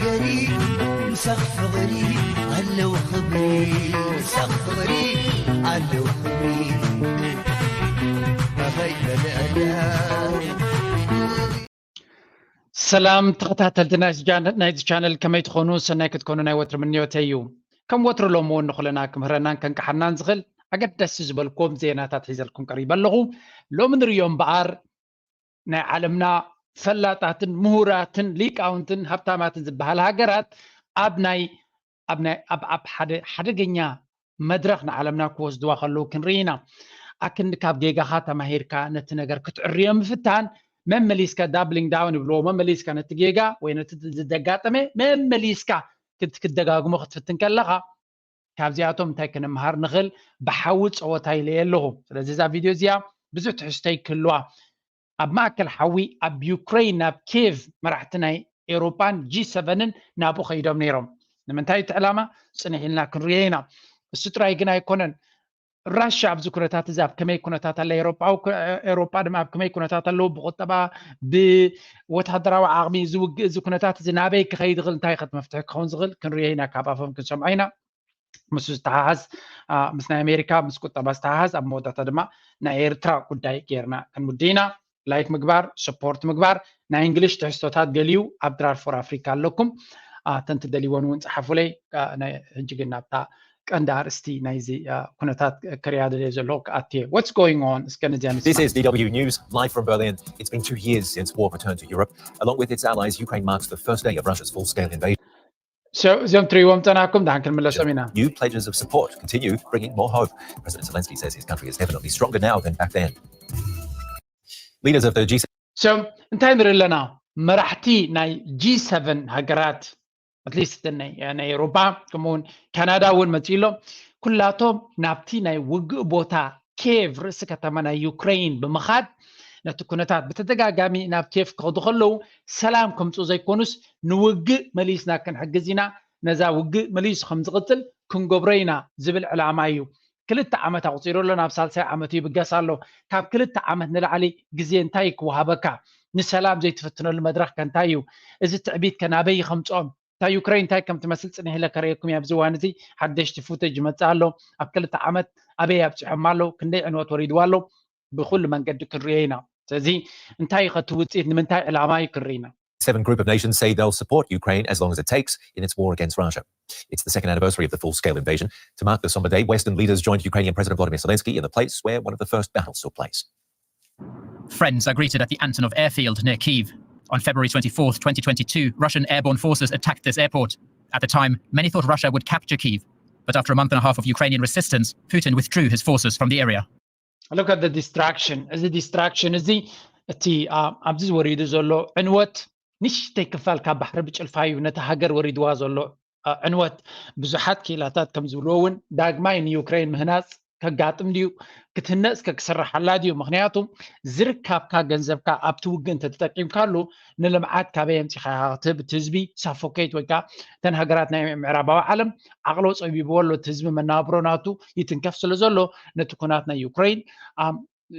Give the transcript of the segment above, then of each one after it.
ገሪ ምሳኽ ፍቕሪ ኣለዎ ክብሪ፣ ምሳኽ ፍቕሪ ኣለዎ ክብሪ። ኣሃይ በልዕላ። ሰላም ተኸታተልቲ ናይዚ ቻነ-፣ ናይዚ ቻነል፣ ከመይ ትኾኑ? ሰናይ ክትኮኑ ናይ ወትሪ ምንዮተይ እዩ። ከም ወትሪ ሎሚ እውን ንኹልና ክምህረናን ከንቅሓናን ዝኽእል ኣገደስቲ ዝበልኩም ዜናታት ሒዘልኩም ቀሪበ ኣለኹ። ሎሚ ንርእዮ እምበኣር ናይ ዓለምና ፈላጣትን ምሁራትን ሊቃውንትን ሃብታማትን ዝበሃል ሃገራት ኣብ ናይ ኣብ ናይ ኣብ ኣብ ሓደ ሓደገኛ መድረኽ ንዓለምና ክወስድዋ ከለዉ ክንርኢ ኢና። ኣክንዲ ካብ ጌጋኻ ተማሂርካ ነቲ ነገር ክትዕርዮ ምፍታን፣ መመሊስካ ዳብሊንግ ዳውን ይብልዎ፣ መመሊስካ ነቲ ጌጋ ወይ ነቲ ዘጋጠመ መመሊስካ ክት-፣ ክትደጋግሞ ክትፍትን ከለኻ፣ ካብዚኣቶም እንታይ ክንምሃር ንኽእል? ብሓዊ ጸወታ ኢለየ ኣለኹ። ስለዚ እዛ ቪድዮ እዚኣ ብዙሕ ትሕዝቶ ይክህልዋ። ኣብ ማእከል ሓዊ ኣብ ዩክረይን ናብ ኬቭ መራሕቲ ናይ ኤውሮጳን ጂ ሰቨንን ናብኡ ከይዶም ነይሮም። ንምንታይ? እቲ ዕላማ ጽንሕ ኢልና ክንርእዮ ኢና። እሱ ጥራይ ግን ኣይኮነን። ራሻ ኣብዚ ኩነታት እዚ ኣብ ከመይ ኩነታት ኣላ? ኤውሮጳዊ ኩ-፣ ኤውሮጳ ድማ ኣብ ከመይ ኩነታት ኣለዉ? ብቁጠባ፣ ብወታደራዊ ዓቕሚ፣ እዚ ውግእ፣ እዚ ኩነታት እዚ ናበይ ክኸይድ ይኽእል? እንታይ ከ መፍትሒ ክኸውን ዝኽእል? ክንርእዮ ኢና፣ ካብ ኣፎም ክንሰምዖ ኢና። ምስ ዝተሓሓዝ፣ አ፣ ምስ ናይ ኣሜሪካ፣ ምስ ቁጠባ ዝተሓሓዝ፣ ኣብ መወዳእታ ድማ ናይ ኤርትራ ጉዳይ ጌርና ክንውድእ ኢና። ላይክ ምግባር፣ ሰፖርት ምግባር፣ ናይ እንግሊሽ ትሕዝቶታት ገሊኡ ኣብ ድራር ፎር ኣፍሪካ ኣለኩም። አ፣ ተን ትደልይወን እውን ጸሓፉለይ። አ፣ ናይ ሕጂ ግን ናብታ ቀንዲ ኣርእስቲ ናይዚ፣ አ፣ ኩነታት ክሪኣ ደልየ ዘለኹ ክኣትየ። What's going on? እስከ ነዚኣ ንስማዕ። This is D W News, live from Berlin. It's been two years since war returned to Europe. Along with its allies, Ukraine marks the first day of Russia's full-scale invasion. So፣ እዚኦም ትርእይዎም ጸናሕኩም፣ ደሓን ክንምለሶም ኢና። New pledges of support continue, bringing more hope. President Zelensky says his country is definitely stronger now than back then. Leaders of the G So፣ እንታይ ንርኢ ኣለና? መራሕቲ ናይ ጂ ሰቨን ሃገራት፣ ኣትሊስት ናይ፣ ናይ ኤውሮጳ፣ ከምኡ እውን ካናዳ እውን መጺኡ ኣሎ። ኩላቶም ናብቲ ናይ ውግእ ቦታ ኬቭ፣ ርእሲ ከተማ ናይ ዩክረይን ብምኻድ፣ ነቲ ኩነታት ብተደጋጋሚ ናብ ኬቭ ክኸዱ ከለዉ፣ ሰላም ከምጽኡ ዘይኮኑስ፣ ንውግእ መሊስና ክንሕግዝ ኢና፣ ነዛ ውግእ መሊሱ ከም ዝቕጽል ክንገብሮ ኢና ዝብል ዕላማ እዩ። ክልተ ዓመት ኣቑጺሩ ኣሎ፣ ናብ ሳልሳይ ዓመቱ ይብገስ ኣሎ። ካብ ክልተ ዓመት ንላዕሊ ግዜ እንታይ ክወሃበካ? ንሰላም ዘይትፍትነሉ መድረኽ ከ እንታይ እዩ? እዚ ትዕቢት ከ ናበይ ከምጽኦም? እታ ዩክረይን እንታይ ከም ትመስል ጽንሕ ኢለ ከርእየኩም እየ። ኣብዚ እዋን እዚ ሓደሽቲ ፉቴጅ ይመጽእ ኣሎ። ኣብ ክልተ ዓመት ኣበይ ኣብጺሖም ኣለዉ? ክንደይ ዕንወት ወሪድዋ ኣሎ? ብኹሉ መንገዲ ክንርእዮ ኢና። ስለዚ እንታይ እዩ ከቲ ውጽኢት? ንምንታይ ዕላማ እዩ ክንርኢ ኢና? Seven group of nations say they'll support Ukraine as long as it takes in its war against Russia. It's the second anniversary of the full-scale invasion. To mark the somber day, Western leaders joined Ukrainian President Volodymyr Zelensky in the place where one of the first battles took place. Friends are greeted at the Antonov airfield near Kyiv. On February twenty-fourth, twenty twenty-two, Russian airborne forces attacked this airport. At the time, many thought Russia would capture Kyiv. But after a month and a half of Ukrainian resistance, Putin withdrew his forces from the area. Look at the destruction. እዚ ዲስትራክሽን እዚ፣ እቲ፣ አ፣ ኣብዚ ወሪዱ ዘሎ ዕንወት ንሽተይ ክፋል ካብ ባሕሪ ብጭልፋ እዩ ነቲ ሃገር ወሪድዋ ዘሎ፣ አ፣ ዕንወት። ብዙሓት ክኢላታት ከም ዝብልዎ እውን ዳግማይ ንዩክሬን ምህናጽ ከጋጥም ድዩ? ክትህነጽ ከ ክስርሓላ ድዩ? ምኽንያቱ ዝርካብካ ገንዘብካ ኣብቲ ውግእ እንተተጠቂምካሉ ንልምዓት ካበይ ኣምጺኻ ኢኻ ክትህብ? እቲ ህዝቢ ሳፎኬት ወይ ከዓ እተን ሃገራት ናይ ምዕራባዊ ዓለም ዓቕሎ ጸቢብዎ ኣሎ። እቲ ህዝቢ መናብሮ ናቱ ይትንከፍ ስለ ዘሎ ነቲ ኩናት ናይ ዩክሬን፣ ኣም፣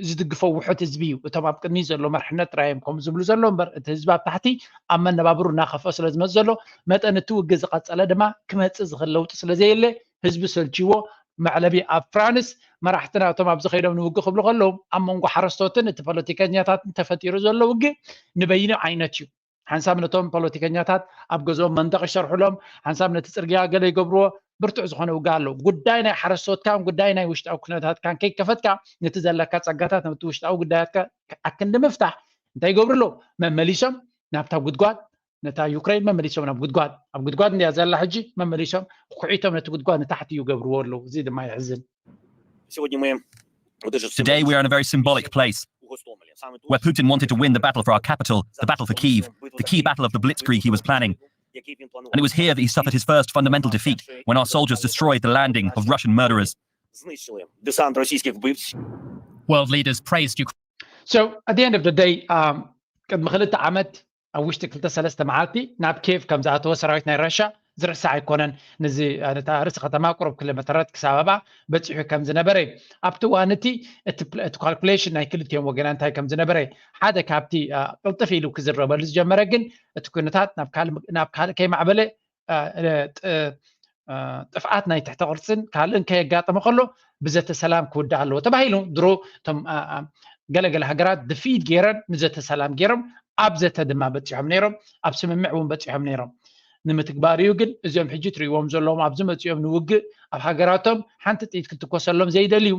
ዝድግፎ ውሑድ ህዝቢ እዩ። እቶም ኣብ ቅድሚት ዘሎ መርሕነት ጥራይ እዮም ከምኡ ዝብሉ ዘሎ እምበር እቲ ህዝቢ ኣብ ታሕቲ ኣብ መነባብሩ እናኸፍኦ ስለ ዝመጽእ ዘሎ መጠን እቲ ውግእ ዝቐጸለ ድማ ክመጽእ ዝኽእል ለውጢ ስለ ዘየለ ህዝቢ ሰልችዎ መዕለቢ ኣብ ፍራንስ መራሕትና እቶም ኣብዚ ከይዶም ንውግእ ክብሉ ከለዉ ኣብ መንጎ ሓረስቶትን እቲ ፖለቲከኛታትን ተፈጢሩ ዘሎ ውግእ ንበይኑ ዓይነት እዩ። ሓንሳብ ነቶም ፖለቲከኛታት ኣብ ገዝኦም መንደቕ ይሰርሑሎም፣ ሓንሳብ ነቲ ጽርግያ ገለ ይገብርዎ። ብርቱዕ ዝኾነ ውግእ ኣሎ። ጉዳይ ናይ ሓረስቶትካን ጉዳይ ናይ ውሽጣዊ ኩነታትካን ከይከፈትካ ነቲ ዘለካ ጸጋታት ነቲ ውሽጣዊ ጉዳያትካ ኣክንዲ ምፍታሕ እንታይ ይገብሩ ኣለዉ? መመሊሶም ናብታ ጉድጓድ፣ ነታ ዩክሬን መመሊሶም ናብ ጉድጓድ፣ ኣብ ጉድጓድ እንድያ ዘላ ሕጂ፣ መመሊሶም ኩዒቶም ነቲ ጉድጓድ ንታሕቲ ይገብርዎ ኣለዉ። እዚ ድማ የሕዝን። Сегодня мы Today we are in a very symbolic place, where Putin wanted to win the battle for our capital, the battle for Kyiv, the key battle of the blitzkrieg he was planning. And it was here that he suffered his first fundamental defeat, when our soldiers destroyed the landing of Russian murderers. Знищили десант російських вбивців. World leaders praised Ukraine. So, at the end of the day, um, ቅድሚ ክልተ ዓመት ኣብ ውሽጢ ክልተ ሰለስተ መዓልቲ ናብ ኬቭ ከም ዝኣተወ ሰራዊት ናይ ራሻ ዝርሳዕ ኣይኮነን። ነዚ ነታ ርእሲ ከተማ ቁሩብ ኪሎ ሜተራት ክሳብ ኣብኣ በፂሑ ከም ዝነበረ እዩ። ኣብቲ እዋን እቲ እቲ ካልኩሌሽን ናይ ክልቲኦም ወገና እንታይ ከም ዝነበረ ሓደ ካብቲ ቅልጥፍ ኢሉ ክዝረበሉ ዝጀመረ ግን እቲ ኩነታት ናብ ካልእ ከይማዕበለ ጥፍኣት ናይ ትሕተ ቅርፅን ካልእን ከየጋጠመ ከሎ ብዘተ ሰላም ክውዳእ ኣለዎ ተባሂሉ ድሮ እቶም ገለገለ ሃገራት ድፊት ገይረን ንዘተ ሰላም ገይሮም ኣብ ዘተ ድማ በፂሖም ነይሮም ኣብ ስምምዕ እውን በፂሖም ነይሮም ንምትግባር እዩ ግን እዚኦም ሕጂ ትርእዎም ዘለዎም ኣብዚ መፂኦም ንውግእ ኣብ ሃገራቶም ሓንቲ ጥይት ክትኮሰሎም ዘይደልዩ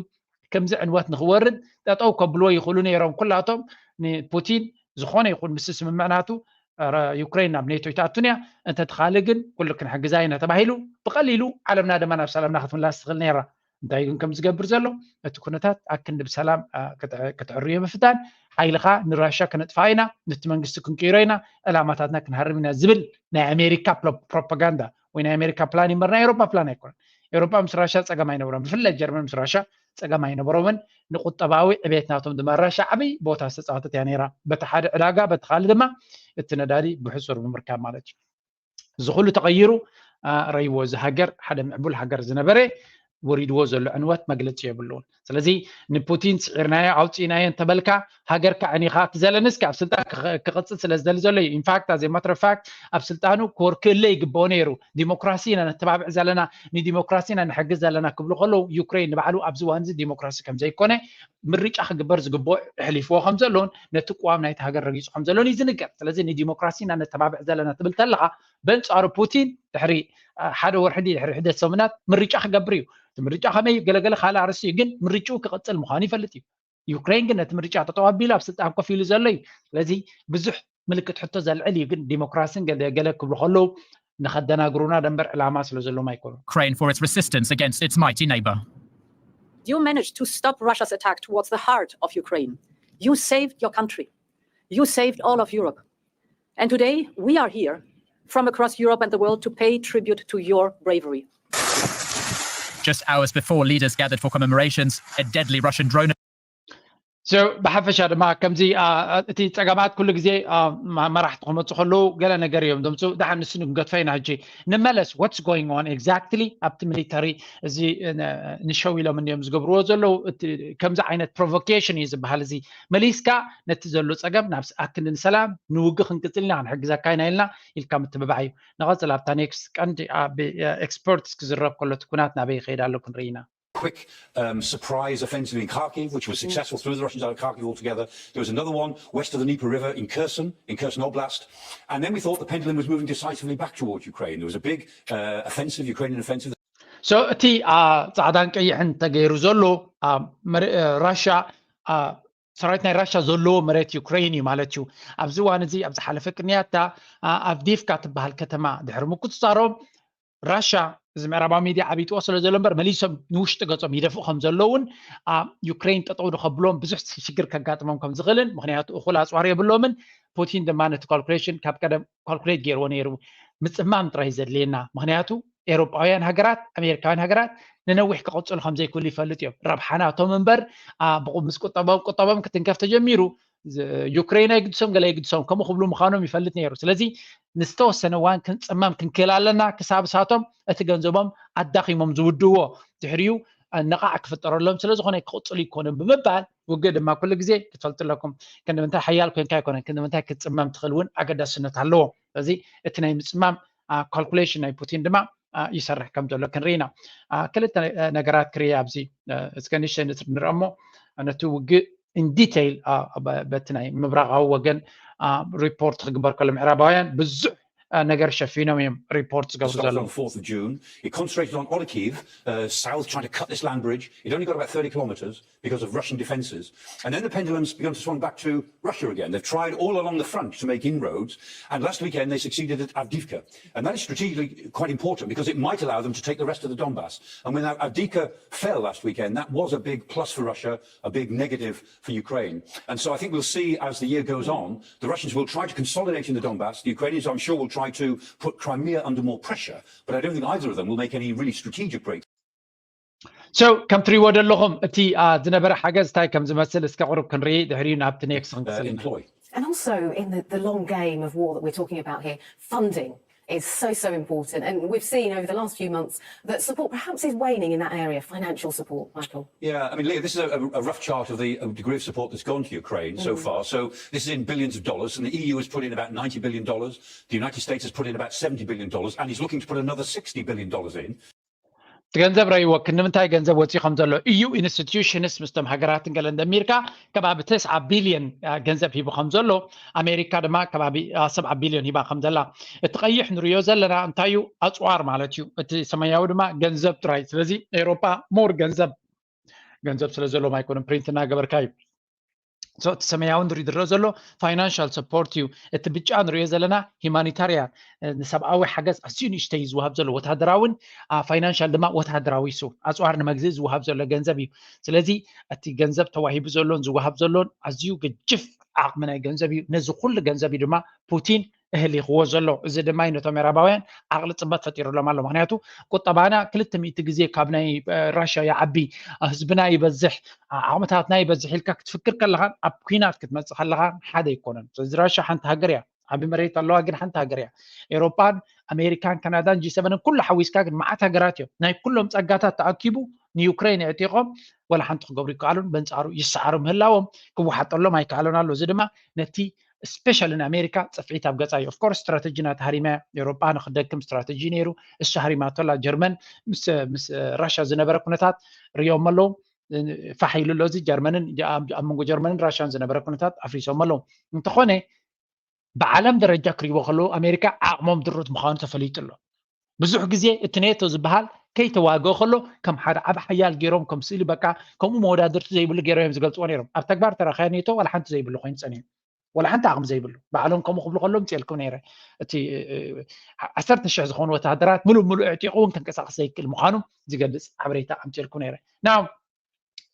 ከምዚ ዕንወት ንክወርድ ጠጠው ከብልዎ ይኽእሉ ነይሮም ኩላቶም ንፑቲን ዝኾነ ይኹን ምስ ስምምዕ ናቱ ዩክሬን ናብ ኔቶ ይትኣቱን እያ እንተትኻልእ ግን ኩሉ ክንሕግዛ ኢና ተባሂሉ ብቐሊሉ ዓለምና ድማ ናብ ሰላምና ክትምላስ ትኽእል ነይራ እንታይ ግን ከም ዝገብር ዘሎ እቲ ኩነታት ኣክንዲ ብሰላም ክትዕርዮ ምፍታን ሓይልኻ ንራሻ ክነጥፋ ኢና ነቲ መንግስቲ ክንቅይሮ ኢና ዕላማታትና ክንሃርም ኢና ዝብል ናይ ኣሜሪካ ፕሮፓጋንዳ ወይ ናይ ኣሜሪካ ፕላን ይምበር ናይ ኤሮፓ ፕላን ኣይኮነን ኤሮፓ ምስ ራሻ ፀገም ኣይነበሮም ብፍላይ ጀርመን ምስ ራሻ ፀገም ኣይነበሮምን ንቁጠባዊ ዕቤት ናቶም ድማ ራሻ ዓብይ ቦታ ዝተፃወተት እያ ነይራ በቲ ሓደ ዕዳጋ በቲ ካልእ ድማ እቲ ነዳዲ ብሕፁር ብምርካብ ማለት እዩ እዚ ኩሉ ተቐይሩ ረይዎ እዚ ሃገር ሓደ ምዕቡል ሃገር ዝነበረ ወሪድዎ ዘሎ ዕንወት መግለፂ የብሉን ስለዚ ንፑቲን ስዒርናዮ ኣውፅእናዮ እንተበልካ ሃገርካ ዕኒኻ እቲ ዘለንስኪ ኣብ ስልጣን ክቕፅል ስለ ዝደሊ ዘሎ እዩ ኢንፋክት ኣዜ ማትረፋክት ኣብ ስልጣኑ ክወርክእለ ይግብኦ ነይሩ ዲሞክራሲ ኢና ነተባብዕ ዘለና ንዲሞክራሲ ኢና ንሕግዝ ዘለና ክብሉ ከለዉ ዩክሬን ንባዕሉ ኣብዚ ዋን እዚ ዲሞክራሲ ከም ዘይኮነ ምርጫ ክግበር ዝግብኦ ኣሕሊፍዎ ከም ዘለውን ነቲ ቅዋም ናይቲ ሃገር ረጊፁ ከም ዘለውን እዩ ዝንገር ስለዚ ንዲሞክራሲ ኢና ነተባብዕ ዘለና ትብል ተለኻ በንፃሩ ፑቲን ድሕሪ ሓደ ወርሒ ድሕሪ ሕደት ሰሙናት ምርጫ ክገብር እዩ እቲ ምርጫ ከመይ ገለገለ ካልእ ኣርሲ እዩ ግን ምርጭኡ ክቕፅል ምዃኑ ይፈልጥ እዩ ዩክሬን ግን ነቲ ምርጫ ጠጠው ኣቢሉ ኣብ ስልጣን ኮፍ ኢሉ ዘሎ እዩ ስለዚ ብዙሕ ምልክት ሕቶ ዘልዕል እዩ ግን ዲሞክራሲን ገለ ክብሉ ከለዉ ንኸደናግሩና ደንበር ዕላማ ስለ ዘለዎም ኣይኮኑን Ukraine for its resistance against its mighty neighbor. You managed to stop Russia's attack towards the heart of Ukraine. You saved your country. You saved all of Europe. And today, we are here from across Europe and the world to pay tribute to your bravery. Just hours before leaders gathered for commemorations, a deadly Russian drone ብሓፈሻ ድማ ከምዚ እቲ ፀገማት ኩሉ ግዜ መራሕቲ ክመፁ ከለዉ ገለ ነገር እዮም ደምፁ ደሓን ንሱ ንክንገድፎ ኢና ሕጂ ንመለስ what's going on exactly ኣብቲ ሚሊተሪ እዚ ንሸው ኢሎም እንዮም ዝገብርዎ ዘለዉ ከምዚ ዓይነት provocation እዩ ዝበሃል እዚ መሊስካ ነቲ ዘሎ ፀገም ናብ ኣክንዲ ንሰላም ንውግ ክንቅፅል ኢና ክንሕግዘካ ኢና ኢልና ኢልካ ምትብባዕ እዩ ንቐፅል ኣብታ next ቀንዲ experts ክዝረብ ከሎ እቲ ኩናት ናበይ ይኸይድ ኣሎ ክንርኢ ኢና quick um, surprise offensive in Kharkiv, which was successful, threw the Russians out of Kharkiv altogether. There was another one west of the Dnieper River in Kherson, in Kherson Oblast. And then we thought the pendulum was moving decisively back towards Ukraine. There was a big uh, offensive, Ukrainian offensive. So እቲ ፃዕዳን ቀይሕን ተገይሩ ዘሎ ራሻ ሰራዊት ናይ ራሻ ዘለዎ መሬት ዩክሬን እዩ ማለት እዩ ኣብዚ እዋን እዚ ኣብ ዝሓለፈ ቅንያታ ኣቭዲፍካ ትበሃል ከተማ ድሕሪ ምቁፅፃሮም ራሻ እዚ ምዕራባዊ ሚድያ ዓቢጥዎ ስለ ዘሎ እምበር መሊሶም ንውሽጢ ገጾም ይደፍኡ ከም ዘለውን ኣብ ዩክሬን ጠጠው ዶ ከብሎም ብዙሕ ሽግር ከጋጥሞም ከም ዝኽእልን ምክንያቱ እኹል ኣፅዋር የብሎምን ፑቲን ድማ ነቲ ካልኩሌሽን ካብ ቀደም ካልኩሌት ገይርዎ ነይሩ ምፅማም ጥራይ ዘድልየና ምክንያቱ ኤሮጳውያን ሃገራት ኣሜሪካውያን ሃገራት ንነዊሕ ክቐፅሉ ከም ዘይክእሉ ይፈልጥ እዮም ረብሓናቶም እምበር ምስ ቁጠቦም ቁጠቦም ክትንከፍ ተጀሚሩ ዩክሬን ኣይግድሶም ገለ ኣይግድሶም ከምኡ ክብሉ ምዃኖም ይፈልጥ ነይሩ ስለዚ ንዝተወሰነ እዋን ክንፅመም ክንክእል ኣለና ክሳብ እሳቶም እቲ ገንዘቦም ኣዳኺሞም ዝውድዎ ድሕሪኡ ነቓዕ ክፍጠረሎም ስለዝኾነ ክቕፅሉ ይኮኑ ብምባል ውግእ ድማ ኩሉ ግዜ ክትፈልጡ ኣለኩም ክንዲ ምንታይ ሓያል ኮንካ ኣይኮነን ክንዲ ምንታይ ክትፅመም ትኽእል እውን ኣገዳስነት ኣለዎ ስለዚ እቲ ናይ ምፅማም ካልኩሌሽን ናይ ፑቲን ድማ ይሰርሕ ከም ዘሎ ክንርኢ ኢና ክልተ ነገራት ክርኢ ኣብዚ እስከ ንእሽተይ ንርአ እሞ ነቲ ውግእ in detail በቲ ናይ ምብራቃዊ ወገን ሪፖርት ክግበር ከሎ ምዕራባውያን ብዙሕ ነገር ሸፊኖም እዮም ሪፖርት ዝገብሩ ዘለዉ It concentrated on Odakiv, uh, south, trying to cut this land bridge. It only got about thirty kilometers because of Russian defenses. And then the pendulum's begun to swing back to Russia again. They've tried all along the front to make inroads, and last weekend they succeeded at Avdiivka. And that is strategically quite important because it might allow them to take the rest of the Donbass. And when Avdiivka fell last weekend, that was a big plus for Russia, a big negative for Ukraine. And so I think we'll see as the year goes on, the Russians will try to consolidate in the Donbass. The Ukrainians, I'm sure, will try to put Crimea under more pressure. But I don't think either of them will make any really strategic breaks. So ከም ትሪእዎ ዘለኹም እቲ ዝነበረ ሓገዝ እንታይ ከም ዝመስል እስከ ቁሩብ ክንርኢ ድሕሪኡ ናብቲ ኔክስ ክንቅፅል ኢና employ. And also in the, the long game of war that we're talking about here, funding. It's so, so important. And we've seen over the last few months that support perhaps is waning in that area, financial support, Michael. Yeah, I mean, Leah, this is a, a rough chart of the degree of support that's gone to Ukraine mm. so far. So this is in billions of dollars, and the E U has put in about ninety billion dollars. The United States has put in about seventy billion dollars, and is looking to put another sixty billion dollars in. ገንዘብ ረይዎ ክንምንታይ ገንዘብ ወፂ ከም ዘሎ ኢዩ ኢንስቲትዩሽንስ ምስቶም ሃገራትን ገለ እንደሚርካ ከባቢ ተስዓ ቢልዮን ገንዘብ ሂቡ ከም ዘሎ ኣሜሪካ ድማ ከባቢ ሰብዓ ቢልዮን ሂባ ከም ዘላ እቲ ቀይሕ ንሪዮ ዘለና እንታይ እዩ ኣፅዋር ማለት እዩ እቲ ሰማያዊ ድማ ገንዘብ ጥራይ ስለዚ ኤሮፓ ሞር ገንዘብ ገንዘብ ስለ ዘለዎም ኣይኮነን ፕሪንት እናገበርካ እዩ እቲ ሰማያዊ ንሪኦ ዝረአ ዘሎ ፋይናንሻል ሰፖርት እዩ እቲ ብጫ ንሪኦ ዘለና ሂማኒታርያን ንሰብኣዊ ሓገዝ ኣዝዩ ንእሽተይ ዝወሃብ ዘሎ ወታደራውን ፋይናንሻል ድማ ወታደራዊ ሱ ኣፅዋር ንመግዝኢ ዝወሃብ ዘሎ ገንዘብ እዩ ስለዚ እቲ ገንዘብ ተዋሂቡ ዘሎን ዝወሃብ ዘሎን ኣዝዩ ግጅፍ ዓቕሚ ናይ ገንዘብ እዩ ነዚ ኩሉ ገንዘብ እዩ ድማ ፑቲን እህሊኽዎ ዘሎ እዚ ድማ ነቶም ምዕራባውያን ዓቕሊ ፅበት ፈጢሩሎም ኣሎ ምክንያቱ ቁጠባና ክልተ ሚእቲ ግዜ ካብ ናይ ራሽያ ይዓቢ ህዝብና ይበዝሕ ዓቕምታትና ይበዝሕ ኢልካ ክትፍክር ከለኻን ኣብ ኩናት ክትመፅእ ከለኻን ሓደ ኣይኮነን ስለዚ ራሽያ ሓንቲ ሃገር እያ ዓቢ መሬት ኣለዋ ግን ሓንቲ ሃገር እያ ኤሮፓን ኣሜሪካን ካናዳን ጂ ሰቨንን ኩሉ ሓዊስካ ግን መዓት ሃገራት እዮም ናይ ኩሎም ፀጋታት ተኣኪቡ ንዩክሬን የዕጢቖም ወላ ሓንቲ ክገብሩ ይከኣሉን በንፃሩ ይሰዓሩ ምህላዎም ክወሓጠሎም ኣይከኣሉን ኣሎ እዚ ድማ ነቲ ስፔሻሊ ንኣሜሪካ ፅፍዒት ኣብ ገፃ እዩ ኦፍኮርስ ስትራተጂ ናታ ሃሪማ ኤሮጳ ንክደክም ስትራተጂ ነይሩ እሱ ሃሪማቶላ ጀርመን ምስ ራሻ ዝነበረ ኩነታት ሪኦም ኣለዉ ፋሕ ኢሉ ኣሎ እዚ ጀርመንን ኣብ መንጎ ጀርመንን ራሻን ዝነበረ ኩነታት ኣፍሪሶም ኣለዉ እንተኾነ ብዓለም ደረጃ ክሪእዎ ከለዉ ኣሜሪካ ዓቕሞም ድሩት ምዃኑ ተፈሊጡ ኣሎ ብዙሕ ግዜ እቲ ኔቶ ዝበሃል ከይተዋግኦ ከሎ ከም ሓደ ዓብ ሓያል ገይሮም ከም ስእሊ በቃ ከምኡ መወዳድርቲ ዘይብሉ ገይሮም እዮም ዝገልፅዎ ነይሮም ኣብ ተግባር ተረኸ ኔቶ ዋላ ሓንቲ ዘይብሉ ኮይኑ ፀኒሑ ዋላ ሓንቲ ዓቕሚ ዘይብሉ ባዕሎም ከምኡ ክብሉ ከሎ ምፅኤልኩም ነይረ እቲ ዓሰርተ ሽሕ ዝኾኑ ወታደራት ምሉእ ምሉእ ዕጢቑ እውን ክንቀሳቀስ ዘይክእል ምዃኑ ዝገልፅ ሓበሬታ ኣምፅኤልኩም ነይረ now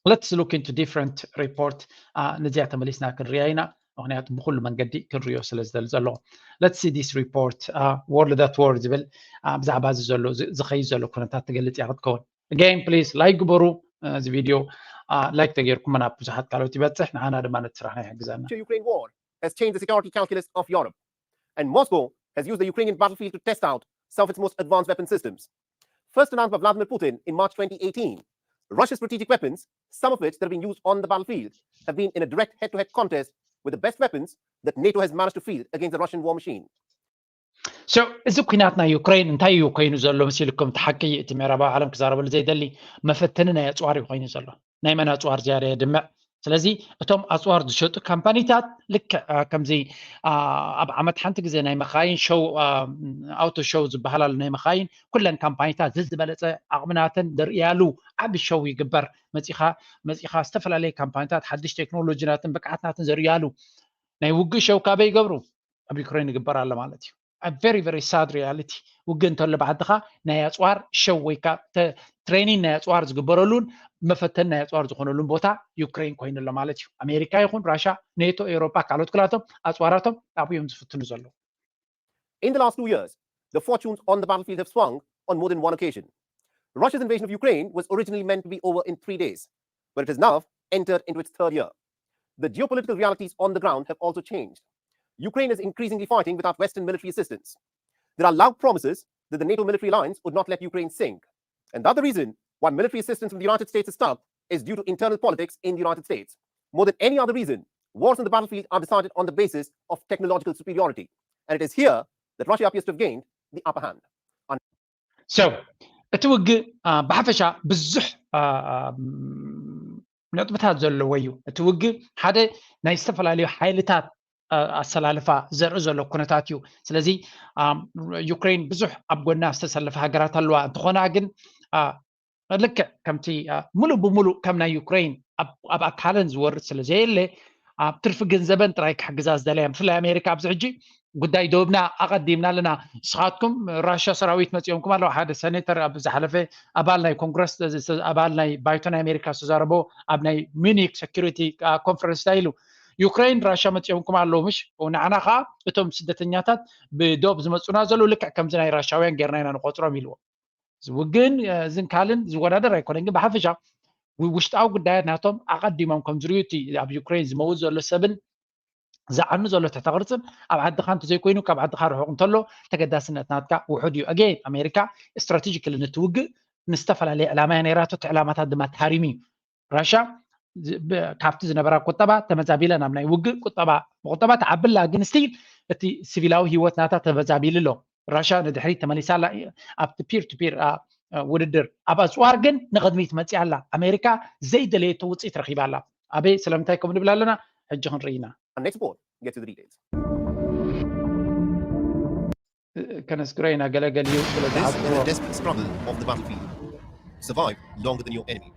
let's look into different report ነዚኣ ተመሊስና ክንሪያ ኢና ምክንያቱ ብኩሉ መንገዲ ክንሪዮ ስለ ዝደሊ ዘለዎ let's see this report world at war ዝብል ብዛዕባ እዚ ዘሎ ዝኸይድ ዘሎ ኩነታት ትገልፅ እያ ክትከውን again please like ግበሩ እዚ ቪድዮ like ተገይርኩም ናብ ብዙሓት ካልኦት ይበፅሕ ንዓና ድማ ነቲ ስራሕና ይሕግዘና Ukraine war has changed the security calculus of Europe and Moscow has used the Ukrainian battlefield to test out some of its most advanced weapon systems. First announced by Vladimir Putin in March twenty eighteen, Russia's strategic weapons, some of which that have been used on the battlefield, have been in a direct head-to-head contest with the best weapons that NATO has managed to field against the Russian war machine. So እዚ ኩናት ናይ ዩክሬን እንታይ እዩ ኮይኑ ዘሎ መሲልኩም እቲ ሓቂ እቲ ምዕራባዊ ዓለም ክዛረበሉ ዘይደሊ መፈተኒ ናይ ኣፅዋር እዩ ኮይኑ ዘሎ ናይ መን ኣፅዋር ዝያዳ የድምዕ ስለዚ እቶም ኣፅዋር ዝሸጡ ካምፓኒታት ልክዕ ከምዚ ኣብ ዓመት ሓንቲ ግዜ ናይ መኻይን ሾው ኣውቶ ሾው ዝበሃላሉ ናይ መኻይን ኩለን ካምፓኒታት ዝዝበለፀ ዓቕምናተን ዘርእያሉ ዓቢ ሾው ይግበር መፂኻ መፂኻ ዝተፈላለየ ካምፓኒታት ሓድሽ ቴክኖሎጂናትን ብቅዓትናትን ዘርእያሉ ናይ ውግእ ሾው ካበይ ይገብሩ ኣብ ዩክሬን ይግበር ኣሎ ማለት እዩ very very sad reality ውግእ እንተሎ ብዓድኻ ናይ ኣፅዋር ሸው ወይ ትሬኒን ናይ ኣፅዋር ዝግበረሉን መፈተን ናይ ኣፅዋር ዝኾነሉን ቦታ ዩክሬን ኮይኑ ኣሎ ማለት እዩ ኣሜሪካ ይኹን ራሻ ኔቶ ኤሮፓ ካልኦት ክላቶም ኣፅዋራቶም ኣብኡ እዮም ዝፍትኑ ዘለዉ In the last two years, the fortunes on the battlefield have swung on more than one occasion. Russia's invasion of Ukraine was originally meant to be over in three days, but it has now entered into its third year. The geopolitical realities on the ground have also changed. Ukraine is increasingly fighting without Western military assistance. There are loud promises that the NATO military alliance would not let Ukraine sink. And the other reason why military assistance from the United States is stuck is due to internal politics in the United States. More than any other reason, wars on the battlefield are decided on the basis of technological superiority. And it is here that Russia appears to have gained the upper hand. So እቲ ውግእ ብሓፈሻ ብዙሕ ነጥብታት ዘለዎ እዩ እቲ ውግእ ሓደ ናይ ዝተፈላለዩ ሓይልታት ኣሰላልፋ ዘርኢ ዘሎ ኩነታት እዩ ስለዚ ዩክሬን ብዙሕ ኣብ ጎና ዝተሰለፈ ሃገራት ኣለዋ እንተኾና ግን ልክዕ ከምቲ ሙሉእ ብሙሉእ ከም ናይ ዩክሬን ኣብ ኣካለን ዝወርድ ስለ ዘየለ ኣብ ትርፊ ገንዘበን ጥራይ ክሕግዛ ዝደለያ ብፍላይ ኣሜሪካ ኣብዚ ሕጂ ጉዳይ ደብና ኣቐዲምና ኣለና ንስኻትኩም ራሽያ ሰራዊት መፂኦምኩም ኣለዋ ሓደ ሰኔተር ኣብ ዝሓለፈ ኣባል ናይ ኮንግረስ ኣባል ናይ ባይቶ ናይ ኣሜሪካ ዝተዛረቦ ኣብ ናይ ሚኒክ ሴኪሪቲ ኮንፈረንስ እንታይ ኢሉ ዩክሬን ራሽያ መፂኦምኩም ኣለዉ ምሽ ንዓና ከዓ እቶም ስደተኛታት ብዶብ ዝመፁና ዘለዉ ልክዕ ከምዚ ናይ ራሽያውያን ጌርና ኢና ንቆፅሮም ኢልዎ ዝውግን ዝንካልን ዝወዳደር ኣይኮነን ግን ብሓፈሻ ውሽጣዊ ጉዳያት ናቶም ኣቐዲሞም ከም ዝርዩ እቲ ኣብ ዩክሬን ዝመውት ዘሎ ሰብን ዝዓኑ ዘሎ ትሕተ ቅርፅን ኣብ ዓድኻ እንተዘይኮይኑ ካብ ዓድኻ ርሑቕ እንተሎ ተገዳስነት ናትካ ውሑድ እዩ። ኣገይን ኣሜሪካ ስትራቴጂካሊ ንትውግእ ንዝተፈላለየ ዕላማ እያ ነይራቶ። እቲ ዕላማታት ድማ ተሃሪሙ እዩ። ራሻ ካብቲ ዝነበራ ቁጠባ ተመዛቢላ ናብ ናይ ውግእ ቁጠባ ብቁጠባ ተዓብላ፣ ግን ስቲል እቲ ሲቪላዊ ህይወት ናታ ተመዛቢሉ ኣሎ። ራሻ ንድሕሪት ተመሊሳ ኣላ ኣብቲ ፒር ቱ ፒር ውድድር። ኣብ ኣፅዋር ግን ንቕድሚት መፂኣ ኣላ። ኣሜሪካ ዘይደለየቶ ውፅኢት ረኺባ ኣላ። ኣበይ ስለምንታይ ከምኡ ንብል ኣለና ሕጂ ክንርኢ ኢና። And next of all, get to the details. ከነስግሮ ኢና ገለገሊኡ ስለ This is ዝሓጽዎ a desperate struggle of the battlefield. Survive longer than your enemy.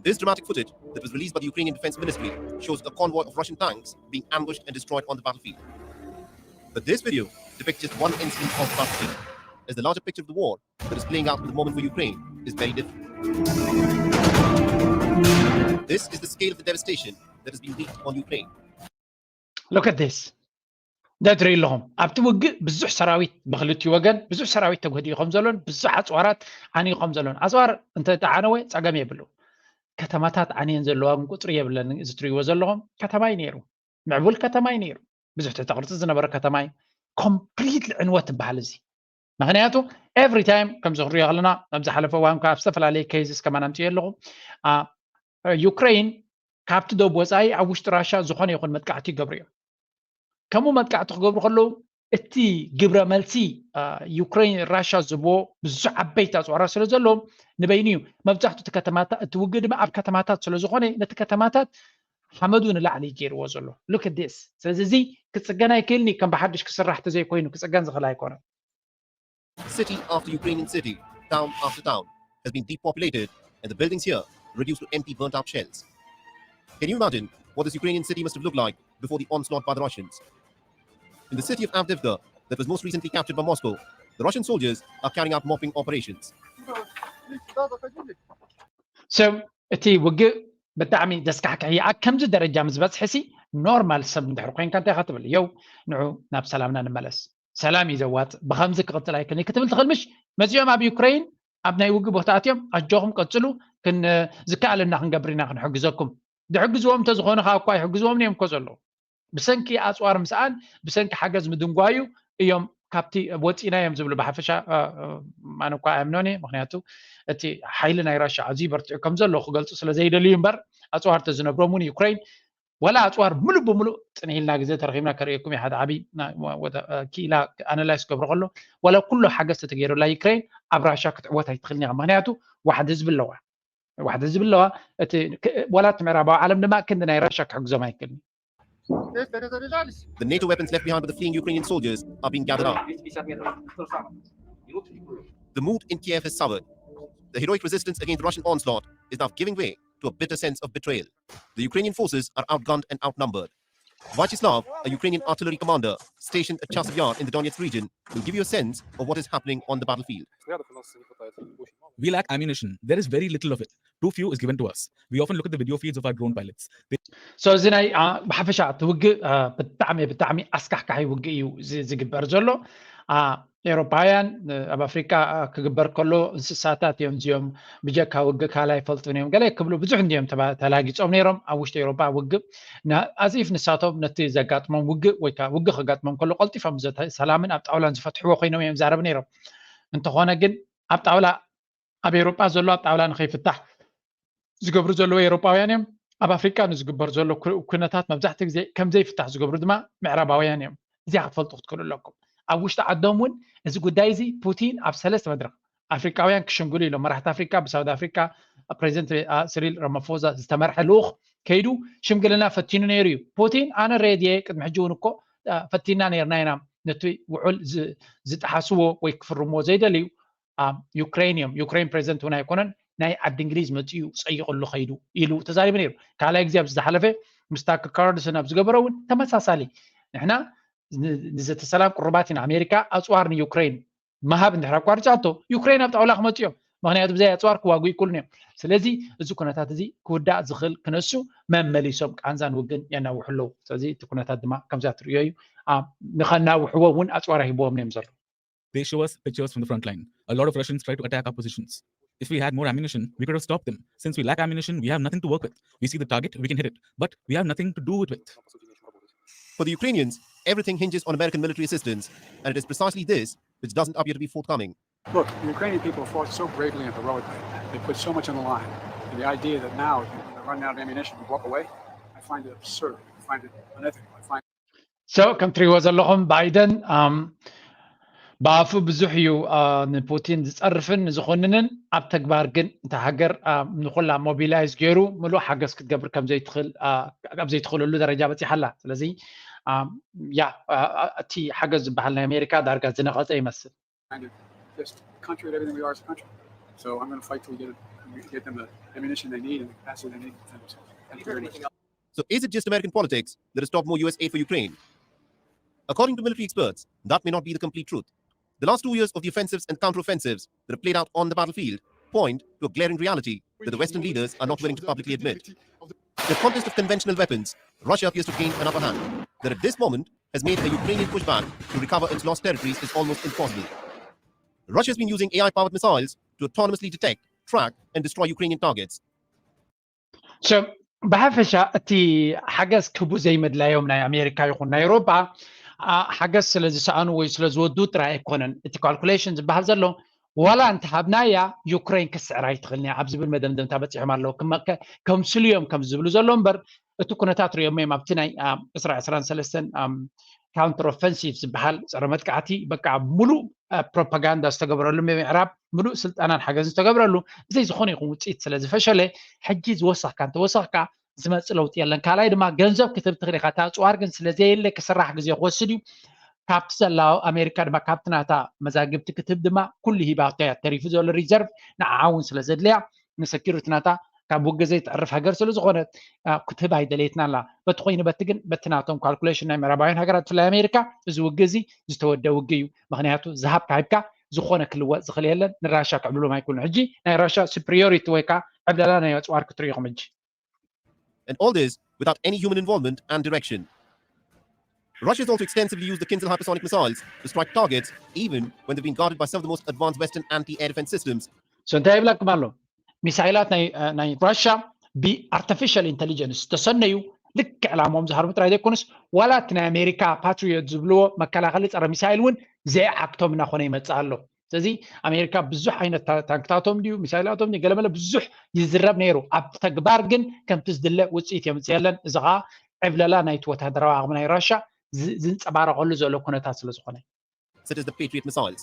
This dramatic footage that was released by the Ukrainian Defense Ministry shows a convoy of Russian tanks being ambushed and destroyed on the battlefield. But this video depicts just one instance of the battlefield, as the larger picture of the war that is playing out at the moment for Ukraine is very different. This is the scale of the devastation that has been wreaked on Ukraine. Look at this. እንታይ ትርኢ ኣለኹም? ኣብቲ ውግእ ብዙሕ ሰራዊት ብክልቲኡ ወገን ብዙሕ ሰራዊት ተጎዲኡ ከም ዘሎን ብዙሕ ኣፅዋራት ዓንዩ ከም ዘሎን፣ ኣፅዋር እንተተዓነወ ፀገም የብሉ። ከተማታት ዓንየን ዘለዋ ግን ቁፅሪ የብለን። እዚ ትርእይዎ ዘለኹም ከተማ እዩ ነይሩ፣ ምዕቡል ከተማ እዩ ነይሩ፣ ብዙሕ ትሕተ ቅርፂ ዝነበረ ከተማ እዩ። ኮምፕሊትሊ ዕንወት ትበሃል እዚ። ምክንያቱ ኤቭሪ ታይም ከምዚ ክንሪኦ ከለና ኣብ ዝሓለፈ እዋን ካብ ዝተፈላለየ ኬዝስ ከማን ኣምፅኦ ኣለኹ። ዩክሬን ካብቲ ዶብ ወፃኢ ኣብ ውሽጢ ራሻ ዝኾነ ይኹን መጥቃዕቲ ይገብሩ እዮም። ከምኡ መጥቃዕቲ ክገብሩ ከለዉ እቲ ግብረ መልሲ ዩክሬን ራሻ ዝቦ ብዙሕ ዓበይቲ ኣፅዋራት ስለ ዘለዎም ንበይኑ እዩ። መብዛሕትኡ እቲ ውግእ ድማ ኣብ ከተማታት ስለ ዝኾነ ነቲ ከተማታት ሓመዱ ንላዕሊ ገይርዎ ዘሎ። Look at this። ስለዚ እዚ ክፅገን ኣይክእልን እዩ። ከም ብሓድሽ ክስራሕ ተዘይኮይኑ ክፅገን ዝኽእል ኣይኮነን። City after Ukrainian city, town after town, has been depopulated and the buildings here reduced to empty, burnt out shells. Can you imagine what this Ukrainian city must have looked like before the onslaught by the Russians? In the city of Avdiivka, that was most recently captured by Moscow, the Russian soldiers are carrying out mopping operations. So እቲ ውግእ ብጣዕሚ ዘስካሕክሕ እዩ። ኣብ ከምዚ ደረጃ ምስ በፅሐ ሲ ኖርማል ሰብ እንድሕር ኮይንካ እንታይ ኢኻ ትብል? የው ንዑ ናብ ሰላምና ንመለስ፣ ሰላም እዩ ዘዋፅእ፣ ብኸምዚ ክቕፅል ኣይክእልን ክትብል ትኽእል። ምሽ መፂኦም ኣብ ዩክሬን ኣብ ናይ ውግእ ቦታ ኣትዮም ኣጆኹም ቀፅሉ፣ ዝከኣለና ክንገብር ኢና ክንሕግዘኩም። ዝሕግዝዎም እንተዝኾኑ ከዓ እኳ ይሕግዝዎም እዮም እኮ ዘለዉ። ብሰንኪ ኣፅዋር ምስኣን ብሰንኪ ሓገዝ ምድንጓዩ እዮም ካብቲ ወፂና እዮም ዝብሉ። ብሓፈሻ ኣነ እኳ ኣምኖን እየ፣ ምክንያቱ እቲ ሓይሊ ናይ ራሻ ኣዝዩ በርቲዑ ከም ዘሎ ክገልፁ ስለ ዘይደልዩ እምበር ኣፅዋር ተዝነብሮም እውን ዩክሬን ዋላ ኣፅዋር ሙሉእ ብሙሉእ ፅንሕ ኢልና ግዜ ተረኪብና ከርእየኩም እየ። ሓደ ዓብዪ ክኢላ ኣናላይዝ ክገብሮ ከሎ ዋላ ኩሉ ሓገዝ ተተገይሩላ ዩክሬን ኣብ ራሻ ክትዕወት ኣይትኽእልን እያ። ምክንያቱ ዋሕዲ ህዝቢ ኣለዋ፣ ዋሕዲ ህዝቢ ኣለዋ። እቲ ዋላ እቲ ምዕራባዊ ዓለም ድማ ክንዲ ናይ ራሻ ክሕግዞም ኣይክእልን። The NATO weapons left behind by the fleeing Ukrainian soldiers are being gathered up. The mood in Kiev has soured. The heroic resistance against Russian onslaught is now giving way to a bitter sense of betrayal. The Ukrainian forces are outgunned and outnumbered. Vyacheslav, a Ukrainian artillery commander stationed at Chasiv Yar in the Donetsk region, will give you a sense of what is happening on the battlefield. We lack ammunition. There is very little of it. Too few is given to us. We often look at the video feeds of our drone pilots. They So እዚ ናይ ብሓፈሻ እቲ ውግእ ብጣዕሚ ብጣዕሚ ኣስካሕካሒ ውግእ እዩ ዝግበር ዘሎ። ኤሮፓውያን ኣብ ኣፍሪካ ክግበር ከሎ እንስሳታት እዮም እዚኦም፣ ብጀካ ውግእ ካልእ ኣይፈልጡን እዮም ገለ ክብሉ ብዙሕ እንዲዮም ተላጊፆም ነይሮም። ኣብ ውሽጢ ኤሮፓ ውግእ ኣዚፍ ንሳቶም ነቲ ዘጋጥሞም ውግእ ወይ ከዓ ውግእ ከጋጥሞም ከሎ ቀልጢፎም ሰላምን ኣብ ጣውላን ዝፈትሕዎ ኮይኖም እዮም ዛረብ ነይሮም። እንተኾነ ግን ኣብ ጣውላ ኣብ ኤሮጳ ዘሎ ኣብ ጣውላ ንኸይፍታሕ ዝገብሩ ዘለዉ ኤሮጳውያን እዮም። ኣብ ኣፍሪቃ ንዝግበር ዘሎ ኩነታት መብዛሕትኡ ግዜ ከም ዘይፍታሕ ዝገብሩ ድማ ምዕራባውያን እዮም። እዚኣ ክትፈልጡ ክትክእሉ ኣለኩም። ኣብ ውሽጢ ዓዶም እውን እዚ ጉዳይ እዚ ፑቲን ኣብ ሰለስተ መድረኽ ኣፍሪቃውያን ክሽምግሉ ኢሎም፣ መራሕቲ ኣፍሪቃ ብሳውት ኣፍሪቃ ፕሬዚደንት ሲሪል ራማፎዛ ዝተመርሐ ልኡኽ ከይዱ ሽምግልና ፈቲኑ ነይሩ እዩ። ፑቲን ኣነ ሬድየ ቅድሚ ሕጂ እውን እኮ ፈቲና ነይርና ኢና ነቲ ውዑል ዝጠሓስዎ ወይ ክፍርምዎ ዘይደልዩ ዩክሬን እዮም። ዩክሬን ፕሬዚደንት እውን ኣይኮነን፣ ናይ ዓዲ እንግሊዝ መፂኡ ፀይቕሉ ከይዱ ኢሉ ተዛሪቡ ነይሩ። ካልኣይ ግዜ ኣብዚ ዝሓለፈ ምስ ታክ ካርልሰን ኣብ ዝገበሮ እውን ተመሳሳሊ ንሕና ንዘተ ሰላም ቅሩባት ኢና፣ ኣሜሪካ ኣፅዋር ንዩክሬን ምሃብ እንድሕር ኣቋሪፃቶ ዩክሬን ኣብ ጣውላ ክመፁ እዮም። ምክንያቱ ብዘይ ኣፅዋር ክዋጉ ይክእሉን እዮም። ስለዚ እዚ ኩነታት እዚ ክውዳእ ዝኽእል ክነሱ መመሊሶም ቃንዛን ውግን የናውሑ ኣለዉ። ስለዚ እቲ ኩነታት ድማ ከምዛ ትርእዮ እዩ። ንኸናውሕዎ እውን ኣፅዋር ሂብዎም እዮም ዘሎ። They show us pictures from the front line. A lot of Russians try to attack our positions. If we had more ammunition, we could have stopped them. Since we lack ammunition, we have nothing to work with. We see the target, we can hit it, but we have nothing to do it with. For the Ukrainians, everything hinges on American military assistance, and it is precisely this which doesn't appear to be forthcoming. Look, the Ukrainian people fought so bravely and heroically. They put so much on the line. And the idea that now you run out of ammunition and walk away, I find it absurd. I find it unethical. I find So ከም ትሪእዎ ዘለኹም ባይደን ብኣፉ ብዙሕ እዩ ንፑቲን ዝፀርፍን ዝኮንንን ኣብ ተግባር ግን እታ ሃገር ንኩላ ሞቢላይዝ ገይሩ ምሉእ ሓገዝ ክትገብር ኣብ ዘይትኽእለሉ ደረጃ በፂሓ ኣላ። ስለዚ ያ እቲ ሓገዝ ዝበሃል ናይ ኣሜሪካ ዳርጋ ዝነቐፀ ይመስል። Just country with everything we are as a country. So I'm going to fight till we get, it, we get them the ammunition they need and the capacity they need to defend themselves. Thank you very much. So is it just American politics that has stopped more U S aid for Ukraine? According to military experts, that may not be the complete truth. The last two years of the offensives and counteroffensives that have played out on the battlefield point to a glaring reality that the Western leaders are not willing to publicly admit. In the contest of conventional weapons, Russia appears to gain an upper hand. That at this moment has made a Ukrainian pushback to recover its lost territories is almost impossible. Russia has been using A I powered missiles to autonomously detect, track, and destroy Ukrainian targets. ብሓፈሻ እቲ ሓገዝ ክህቡ ዘይመድላዮም ናይ ኣሜሪካ ይኹን ናይ ኤውሮጳ ሓገዝ ስለ ዝሰኣኑ ወይ ስለ ዝወዱ ጥራይ ኣይኮነን። እቲ ካልኩሌሽን ዝበሃል ዘሎ ዋላ እንተሃብናያ ዩክሬን ክትስዕር ኣይትኽእልን እያ ኣብ ዝብል መደምደምታ በፂሖም ኣለዉ። ከምስሉ እዮም ከም ዝብሉ ዘሎ እምበር እቲ ኩነታት ሪኦሞ እዮም ኣብቲ ናይ ዕስራ ዕስራን ሰለስተን ካውንተር ኦፈንሲቭ ዝበሃል ፀረ መጥቃዕቲ በቃ ሙሉእ ፕሮፓጋንዳ ዝተገበረሉ ምዕራብ ምሉእ ስልጠናን ሓገዝን ዝተገብረሉ ብዘይ ዝኾነ ይኹን ውፅኢት ስለ ዝፈሸለ ሕጂ ዝወሰኽካ እንተወሰኽካ ዝመፅእ ለውጢ የለን። ካልኣይ ድማ ገንዘብ ክትህብ ትኽእል ኢኻ። እቲ ኣፅዋር ግን ስለ ዘየለ ክስራሕ ግዜ ክወስድ እዩ። ካብቲ ዘላ ኣሜሪካ ድማ ካብቲ ናታ መዛግብቲ ክትህብ ድማ ኩሉ ሂባቶ እያ። ተሪፉ ዘሎ ሪዘርቭ ንዓዓ እውን ስለ ዘድልያ ንሰኪሪቲ ናታ ካብ ውግእ ዘይተዕርፍ ሃገር ስለ ዝኾነት ክትህብ ኣይደለየትን ኣላ። በቲ ኮይኑ በቲ ግን በቲ ናቶም ካልኩሌሽን ናይ ምዕራባውያን ሃገራት ብፍላይ ኣሜሪካ እዚ ውግእ እዚ ዝተወደ ውግእ እዩ። ምክንያቱ ዝሃብካ ሂብካ ዝኾነ ክልወጥ ዝኽእል የለን። ንራሻ ክዕብልሎም ኣይክእሉን። ሕጂ ናይ ራሻ ሱፕሪዮሪቲ ወይ ከዓ ዕብለላ ናይ ኣፅዋር ክትሪኢኹም ሕጂ And all this without any human involvement and direction. Russia has also extensively used the Kinzhal hypersonic missiles to strike targets, even when they've been guarded by some of the most advanced Western anti-air defense systems. So እንታይ ይብለኩም ኣሎ? ሚሳይላት ናይ ራሻ ብኣርቲፊሻል ኢንቴሊጀንስ ዝተሰነዩ ልክዕ ዕላማኦም ዝሃርሙ ጥራይ ዘይኮኑስ ዋላ እቲ ናይ ኣሜሪካ ፓትሪዮት ዝብልዎ መከላኸሊ ፀረ ሚሳይል እውን ዘይዓግቶም እናኾነ ይመፅእ ኣሎ። ስለዚ ኣሜሪካ ብዙሕ ዓይነት ታንክታቶም ድዩ ሚሳይላቶም ድዩ ገለመለ ብዙሕ ይዝረብ ነይሩ። ኣብ ተግባር ግን ከምቲ ዝድለ ውፅኢት የምፅእ የለን። እዚ ከዓ ዕብለላ ናይቲ ወታደራዊ ዓቕሚ ናይ ራሻ ዝንፀባረቐሉ ዘሎ ኩነታት ስለ ዝኾነ such as the Patriot missiles.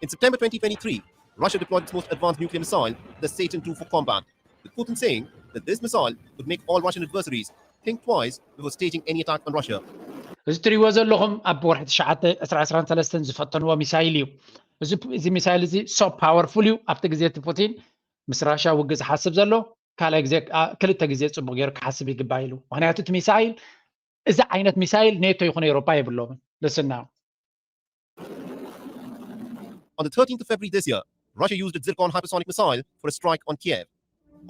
In September twenty twenty-three, Russia deployed its most advanced nuclear missile, the Satan two, for combat, with Putin saying that this missile would make all Russian adversaries think twice before staging any attack on Russia. እዚ ትሪእዎ ዘለኹም ኣብ ወርሒ ትሽዓተ ዕስራ ዕስራን ሰለስተን ዝፈተንዎ ሚሳይል እዩ። እዚ ሚሳይል እዚ so powerful እዩ። ኣብቲ ግዜ እቲ ፑቲን ምስ ራሻ ውግእ ዝሓስብ ዘሎ ካልኣይ ግዜ ክልተ ግዜ ፅቡቅ ገይሩ ክሓስብ ይግባእ ኢሉ። ምክንያቱ እቲ ሚሳይል እዚ ዓይነት ሚሳይል ኔቶ ይኹን ኤውሮፓ የብሎምን። ልስና On the thirteenth of February this year, Russia used its Zircon hypersonic missile for a strike on Kiev.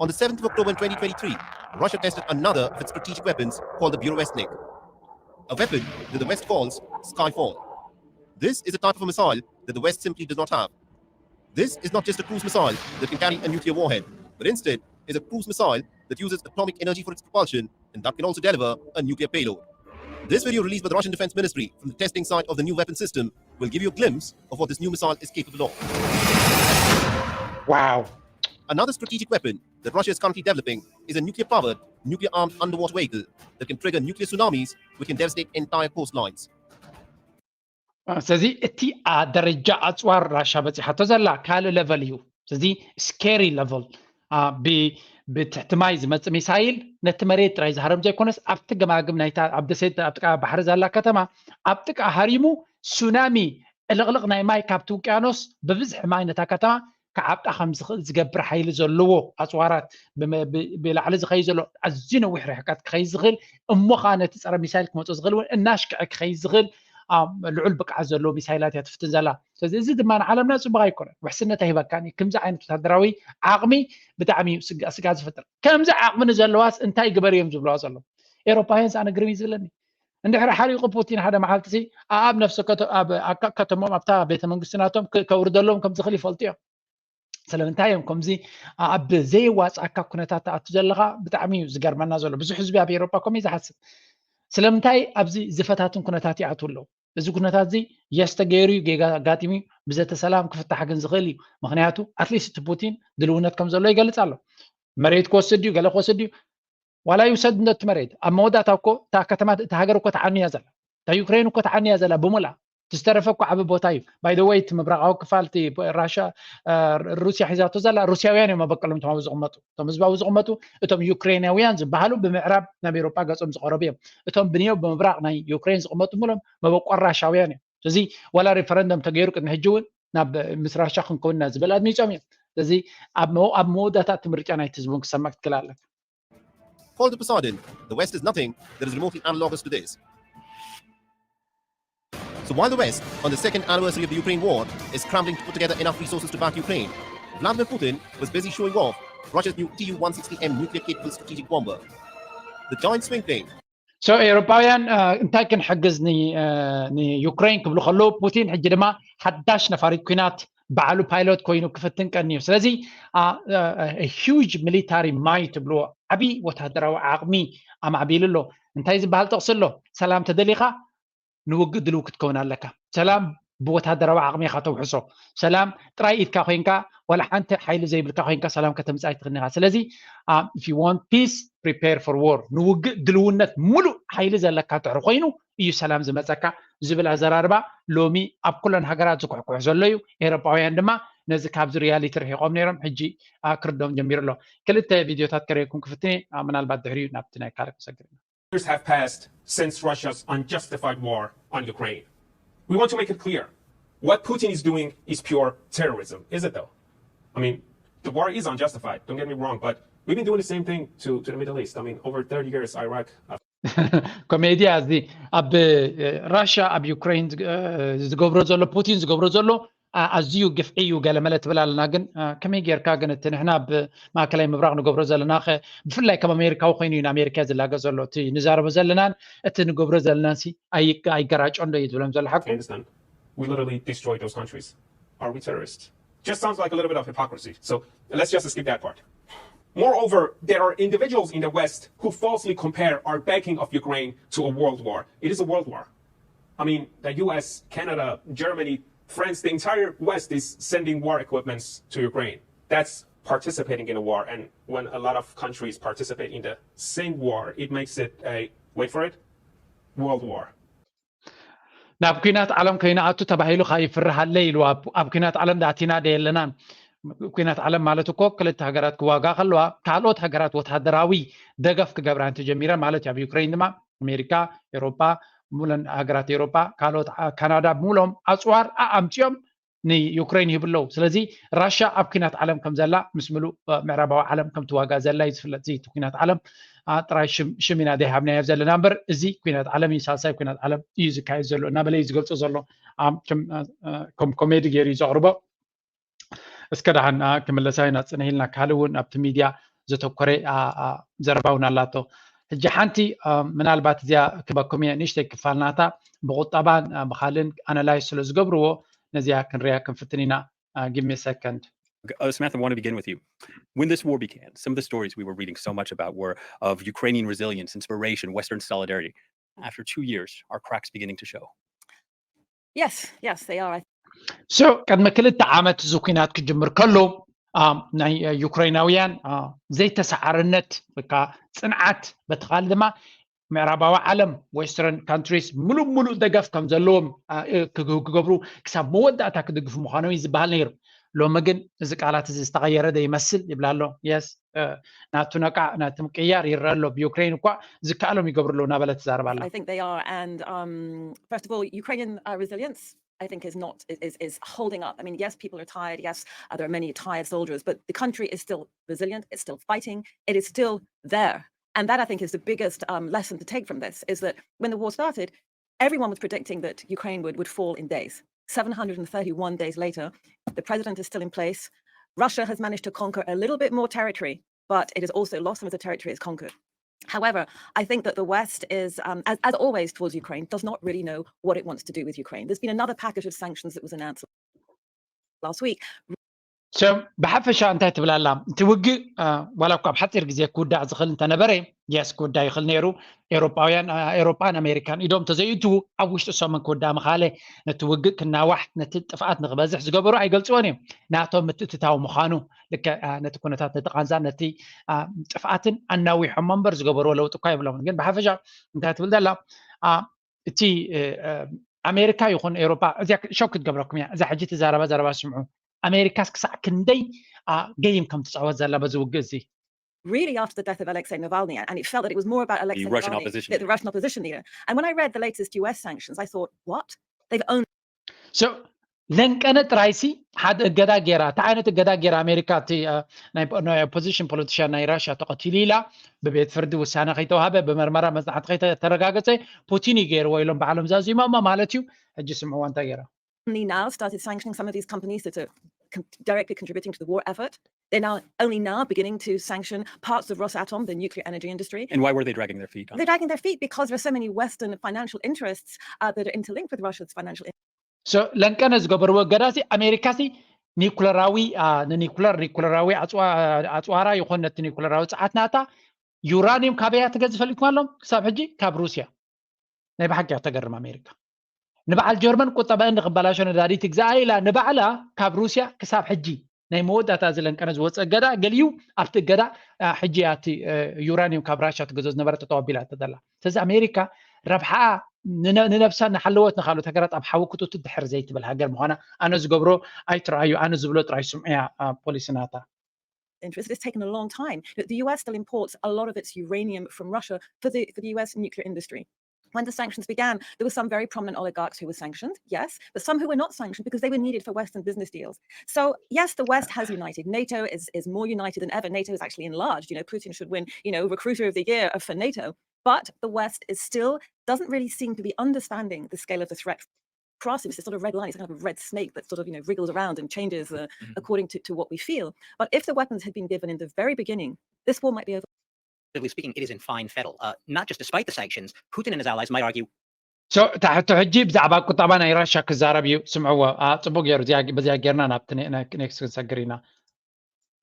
On the seventh of October in twenty twenty-three, Russia tested another of its strategic weapons called the Burevestnik, a weapon that the West calls Skyfall. This is a type of a missile that the West simply does not have. This is not just a cruise missile that can carry a nuclear warhead, but instead is a cruise missile that uses atomic energy for its propulsion and that can also deliver a nuclear payload. This video released by the Russian Defense Ministry from the testing site of the new weapon system will give you a glimpse of what this new missile is capable of. Wow. Another strategic weapon that Russia is currently developing is a nuclear powered, nuclear armed underwater vehicle that can trigger nuclear tsunamis which can devastate entire coastlines. ስለዚ እቲ ደረጃ ኣፅዋር ራሻ በፂሓቶ ዘላ ካልእ ለቨል እዩ። ስለዚ ስኬሪ ለቨል ብትሕቲ ማይ ዝመፅእ ሚሳይል ነቲ መሬት ጥራይ ዝሃርም ዘይኮነስ ኣብቲ ገማግም ናይታ ኣብ ደሴት ኣብ ጥቃ ባሕሪ ዘላ ከተማ ኣብ ጥቃ ሃሪሙ ሱናሚ ዕልቕልቕ ናይ ማይ ካብቲ ውቅያኖስ ብብዝሒ ማይ ነታ ከተማ ክዓብጣ ከም ዝኽእል ዝገብር ሓይሊ ዘለዎ ኣፅዋራት ብላዕሊ ዝኸይ ዘሎ ኣዝዩ ነዊሕ ርሕቀት ክኸይ ዝኽእል እሞ ከዓ ነቲ ፀረ ሚሳይል ክመፁ ዝኽእል እውን እናሽክዐ ክኸይ ዝኽእል ልዑል ብቅዓት ዘለዎ ሚሳይላት እያ ትፍትን ዘላ። ስለዚ እዚ ድማ ንዓለምና ፅቡቅ ኣይኮነን፣ ውሕስነት ኣይህበካን እዩ። ከምዚ ዓይነት ወታደራዊ ዓቕሚ ብጣዕሚ እዩ ስጋ ዝፈጥር። ከምዚ ዓቕሚ ንዘለዋስ እንታይ ግበር እዮም ዝብለዋ ዘለዉ? ኤሮፓውያንስ ኣነ ግርም እዩ ዝብለኒ። እንድሕር ሓሪቑ ፑቲን ሓደ መዓልቲ ኣብ ነፍሲ ከተሞም ኣብታ ቤተ መንግስቲ ናቶም ከውርደሎም ከም ዝኽእል ይፈልጡ እዮም። ስለምንታይ እዮም ከምዚ ኣብ ዘይዋፅኣካ ኩነታት ትኣቱ ዘለኻ? ብጣዕሚ እዩ ዝገርመና ዘሎ። ብዙሕ ህዝቢ ኣብ ኤሮፓ ከምኡ እዩ ዝሓስብ። ስለምንታይ ኣብዚ ዝፈታትን ኩነታት ይኣትዉ ኣለዉ? እዚ ኩነታት እዚ የስ ተገይሩ እዩ፣ ጌጋ ኣጋጢሙ እዩ፣ ብዘተ ሰላም ክፍታሕ ግን ዝኽእል እዩ። ምኽንያቱ ኣትሊስት እቲ ፑቲን ድልውነት ከም ዘሎ ይገልጽ ኣሎ። መሬት ክወስድ እዩ፣ ገለ ክወስድ እዩ። ዋላ ይውሰድ እንዶ እቲ መሬት፣ ኣብ መወዳእታ እኮ እታ ከተማ፣ እታ ሃገር እኮ ተዓንያ ዘላ፣ እታ ዩክሬን እኮ ተዓንያ ዘላ ብሙላ። እቲ ዝተረፈ እኮ ዓቢ ቦታ እዩ። ባይ ዘ ወይ እቲ ምብራቓዊ ክፋል እቲ ራሻ ሩስያ ሒዛቶ ዘላ ሩስያውያን እዮም መበቀሎም እቶም ኣብኡ ዝቕመጡ። እቶም ህዝቢ ኣብኡ ዝቕመጡ እቶም ዩክሬናውያን ዝበሃሉ ብምዕራብ ናብ ኤውሮጳ ገጾም ዝቐረቡ እዮም። እቶም ብንዮ ብምብራቕ ናይ ዩክሬን ዝቕመጡ ምሎም መበቆል ራሻውያን እዮም። ስለዚ ዋላ ሪፈረንደም ተገይሩ ቅድሚ ሕጂ እውን ናብ ምስ ራሻ ክንከውን ኢና ዝብል ኣድሚጾም እዮም። ስለዚ ኣብ መወ- ኣብ መወዳእታ እቲ ምርጫ ናይቲ ህዝቢ እውን ክሰማዕ ክትክእል ኣለካ። Call to Poseidon. The West is nothing that is remotely analogous to this. So while the West, on the second anniversary of the Ukraine war, is scrambling to put together enough resources to back Ukraine, Vladimir Putin was busy showing off Russia's new Tu one sixty M nuclear capable strategic bomber. The giant swing thing. So ኤውሮጳውያን እንታይ ክንሕግዝ ንዩክሬን ክብሉ ከለዉ ፑቲን ሕጂ ድማ ሓዳሽ ነፋሪት ኩናት ባዕሉ ፓይሎት ኮይኑ ክፍትን ቀንዩ። ስለዚ huge military might ትብልዎ ዓብዪ ወታደራዊ ዓቕሚ ኣማዕቢሉ ኣሎ። እንታይ ዝበሃል ጥቕሲ ኣሎ? ሰላም ተደሊኻ ንውግእ ድልው ክትከውን ኣለካ። ሰላም ብወታደራዊ ዓቕሚ ኢኻ ተውሕሶ። ሰላም ጥራይ ኢድካ ኮይንካ ዋላ ሓንቲ ሓይሊ ዘይብልካ ኮይንካ ሰላም ከተምጽእ ኣይትኽእልን ኢኻ። ስለዚ if you want peace prepare for war፣ ንውግእ ድልውነት ሙሉእ ሓይሊ ዘለካ ድሕሪ ኮይኑ እዩ ሰላም ዝመጸካ ዝብል ኣዘራርባ ሎሚ ኣብ ኩለን ሃገራት ዝኩሕኩሕ ዘሎ እዩ። ኤውሮጳውያን ድማ ነዚ ካብዚ ሪያሊቲ ርሒቖም ነይሮም፣ ሕጂ ክርዶም ጀሚሩ ኣሎ። ክልተ ቪድዮታት ከርእየኩም ክፍትን እየ። ምናልባት ድሕሪኡ ናብቲ ናይ ካልእ ክሰግር ኢና። Years have passed since Russia's unjustified war on Ukraine. We want to make it clear. What Putin is doing is pure terrorism, is it though? I mean, the war is unjustified, don't get me wrong, but we've been doing the same thing to, to the Middle East. I mean, over thirty years, Iraq, ኮሜድያ እዚ ኣብ ራሽያ ኣብ ዩክሬን ዝገብሮ ዘሎ ፑቲን ዝገብሮ ዘሎ ኣዝዩ ግፍዒ እዩ ገለመለ ትብል ኣለና። ግን ከመይ ጌርካ ግን እቲ ንሕና ኣብ ማእከላይ ምብራቕ ንገብሮ ዘለና ከ ብፍላይ ከም ኣሜሪካዊ ኮይኑ እዩ ንኣሜሪካ ዝላገ ዘሎ። እቲ ንዛረቦ ዘለናን እቲ ንገብሮ ዘለናን ሲ ኣይገራጮ እንዶ እዩ ዝብሎም ዘሎ ሓቁ። We literally destroyed those countries. Are we terrorists? Just sounds like a little bit of hypocrisy. So let's just skip that part. Moreover, there are individuals in the West who falsely compare our backing of Ukraine to a world war. It is a world war. I mean, the U S, Canada, Germany, France, the entire West is sending war equipments to Ukraine. That's participating in a war. And when a lot of countries participate in the same war, it makes it a, wait for it, world war. ናብ ኩናት ዓለም ከይንኣቱ ተባሂሉ ከኣ ይፍርሃለይ ኢልዋ። ኣብ ኩናት ዓለም ዳቲና ደ የለናን። ኩናት ዓለም ማለት እኮ ክልተ ሃገራት ክዋጋ ከለዋ ካልኦት ሃገራት ወታደራዊ ደገፍ ክገብራ እንተጀሚረን ማለት እዩ። ኣብ ዩክሬን ድማ ኣሜሪካ፣ ኤውሮጳ፣ ሙለን ሃገራት ኤውሮጳ፣ ካልኦት ካናዳ ሙሎም ኣፅዋር ኣምፅኦም ንዩክሬን ይህቡ ኣለዉ። ስለዚ ራሻ ኣብ ኩናት ዓለም ከም ዘላ ምስ ምሉእ ምዕራባዊ ዓለም ከም ትዋጋ ዘላ እዩ ዝፍለጥ። እዚ እቲ ኩናት ዓለም ጥራይ ሽም ኢና ዘይሃብናዮ ዘለና እምበር እዚ ኩናት ዓለም እዩ፣ ሳልሳይ ኩናት ዓለም እዩ ዝካየድ ዘሎ እናበለ እዩ ዝገልጾ ዘሎ። ከም ኮሜዲ ገይሩ እዩ ዘቕርቦ። እስከ ደሓን ክምለሳ ኢና ጽንሕ ኢልና። ካልእ እውን ኣብቲ ሚድያ ዘተኮረ ዘረባ እውን ኣላቶ። ሕጂ ሓንቲ ምናልባት እዚኣ ክበኩም እየ፣ ንእሽተይ ክፋል ናታ ብቁጠባን ብኻልን ኣናላይዝ ስለ ዝገብርዎ ነዚኣ ክንሪያ ክንፍትን ኢና። Give me a second. Samantha, I want to begin with you. When this war began, some of the stories we were reading so much about were of Ukrainian resilience, inspiration, Western solidarity. After two years, are cracks beginning to show? Yes, yes, they are. So ቅድሚ ክልተ ዓመት እዚ ኩናት ክጅምር ከሎ ናይ ዩክሬናውያን ዘይተሰዓርነት ወይ ከዓ ፅንዓት በቲ ካልእ ድማ ምዕራባዊ ዓለም western countries ምሉእ ምሉእ ደገፍ ከም ዘለዎም ክገብሩ ክሳብ መወዳእታ ክድግፉ ምዃኖም እዩ ዝበሃል ነይሩ። ሎሚ ግን እዚ ቃላት እዚ ዝተቐየረ ዶ ይመስል ይብላ ኣሎ። የስ ናቱ ነቃዕ ናቲ ምቅያር ይረአ ኣሎ። ብዩክሬን እኳ ዝከኣሎም ይገብሩ ኣለዉ እናበለ ትዛረብ ኣላ። I think they are and um, first of all Ukrainian uh, resilience I think is not is, is holding up. I mean, yes, people are tired. Yes, uh, there are many tired soldiers, but the country is still resilient. It's still fighting. It is still there. And that I think is the biggest um, lesson to take from this is that when the war started, everyone was predicting that Ukraine would, would fall in days. seven hundred and thirty-one days later, the president is still in place. Russia has managed to conquer a little bit more territory, but it has also lost some of the territory it's conquered. However, I think that the West is, um, as, as always towards Ukraine, does not really know what it wants to do with Ukraine. There's been another package of sanctions that was announced last week. ብሓፈሻ እንታይ ትብል ኣላ? እቲ ውግእ ዋላ እኳ ኣብ ሓፂር ግዜ ክውዳእ ዝኽእል እንተነበረ፣ የስ ክውዳእ ይኽእል ነይሩ። ኤውሮጳውያን ኤውሮጳን ኣሜሪካን ኢዶም ተዘይእትዉ ኣብ ውሽጢ ሰሙን ክውዳእ ምኻለ፣ ነቲ ውግእ ክናዋሕ፣ ነቲ ጥፍኣት ንክበዝሕ ዝገበሩ ኣይገልፅዎን እዮም። ናቶም ምትእትታው ምዃኑ ልክዕ ነቲ ኩነታት፣ ነቲ ቃንዛ፣ ነቲ ጥፍኣትን ኣናዊሖሞ እምበር ዝገበርዎ ለውጢ እኳ የብሎምን። ግን ብሓፈሻ እንታይ ትብል ዘላ? እቲ ኣሜሪካ ይኹን ኤውሮጳ እዚኣ ሾክ ክትገብረኩም እያ። እዛ ሕጂ ትዛረባ ዘረባ ስምዑ። ኣሜሪካስ ክሳዕ ክንደይ ጌም ከም ትፃወት ዘላ በዚ ውግእ እዚ። Really after the death of Alexei Navalny, and it felt that it was more about Alexei The Russian Navalny, opposition the, the leader. Russian opposition leader. And when I read the latest U S sanctions, I thought, what? They've only So ለንቀነ ጥራይሲ ሓደ እገዳ ገይራ፣ እቲ ዓይነት እገዳ ገይራ ኣሜሪካ፣ እቲ ናይ ኦፖዚሽን ፖለቲሽያን ናይ ራሽያ ተቐቲሉ ኢላ ብቤት ፍርዲ ውሳነ ከይተዋሃበ፣ ብመርመራ መፅናዕቲ ከይተረጋገፀ ፑቲን እዩ ገይርዎ ኢሎም ባዕሎም ዛዚሞሞ ማለት እዩ። ሕጂ ስምዕዋ እንታይ ገይራ? Only now started sanctioning some of these companies that are con- directly contributing to the war effort. They're now only now beginning to sanction parts of Rosatom, the nuclear energy industry. And why were they dragging their feet on They're dragging their feet because there's so many Western financial interests uh, that are interlinked with Russia's financial So ለንቀነ ዝገበርዎ እገዳ ሲ ኣሜሪካ ሲ ኒኩለራዊ ንኒኩለር ኒኩለራዊ ኣፅዋራ ይኾን ነቲ ኒኩለራዊ ፀዓት ናታ ዩራኒየም ካበያ ትገዝ ፈልጥኩም ኣሎም? ክሳብ ሕጂ ካብ ሩስያ። ናይ ብሓቂ እያ ተገርም ኣሜሪካ። ንበዓል ጀርመን ቁጠባኤን ንክበላሾ ነዳዲ ትግዛኣ ኢላ ንባዕላ ካብ ሩስያ ክሳብ ሕጂ ናይ መወዳእታ እዚ ለንቀነ ዝወፀ እገዳ ገሊዩ ኣብቲ እገዳ ሕጂ እያ እቲ ዩራኒየም ካብ ራሻ ትገዞ ዝነበረ ተጠዋቢላ ተዘላ። ስለዚ ኣሜሪካ ረብሓኣ ንነብሳ እናሓለወት ንካልኦት ሃገራት ኣብ ሓዊ ክትእቱ ድሕር ዘይትብል ሃገር ምዃና ኣነ ዝገብሮ ኣይትረኣዩ፣ ኣነ ዝብሎ ጥራይ ስምዑ እያ ፖሊሲ ናታ። interest. It's taken a long time. The U S still imports a lot of its uranium from Russia for the for the U S nuclear industry. When the sanctions began, there were some very prominent oligarchs who were sanctioned, yes, but some who were not sanctioned because they were needed for Western business deals. So yes, the West has united. NATO is, is more united than ever. NATO is actually enlarged. You know, Putin should win, you know, recruiter of the year for NATO. But the West is still doesn't really seem to be understanding the scale of the threat. Crossing this sort of red line, it's kind of a red snake that sort of, you know, wriggles around and changes uh, mm-hmm. according to, to what we feel. But if the weapons had been given in the very beginning, this war might be over. Speaking, it is in fine fettle. Uh, not just despite the sanctions, Putin and his allies might argue. ሕቶ ሕጂ ብዛዕባ ቁጠባ ናይ ራሻ ክዛረብ እዩ። ስምዕዎ፣ ጽቡቅ ገይሩ። በዚኣ ጌርና ናብቲ ኔክስት ክንሰግር ኢና።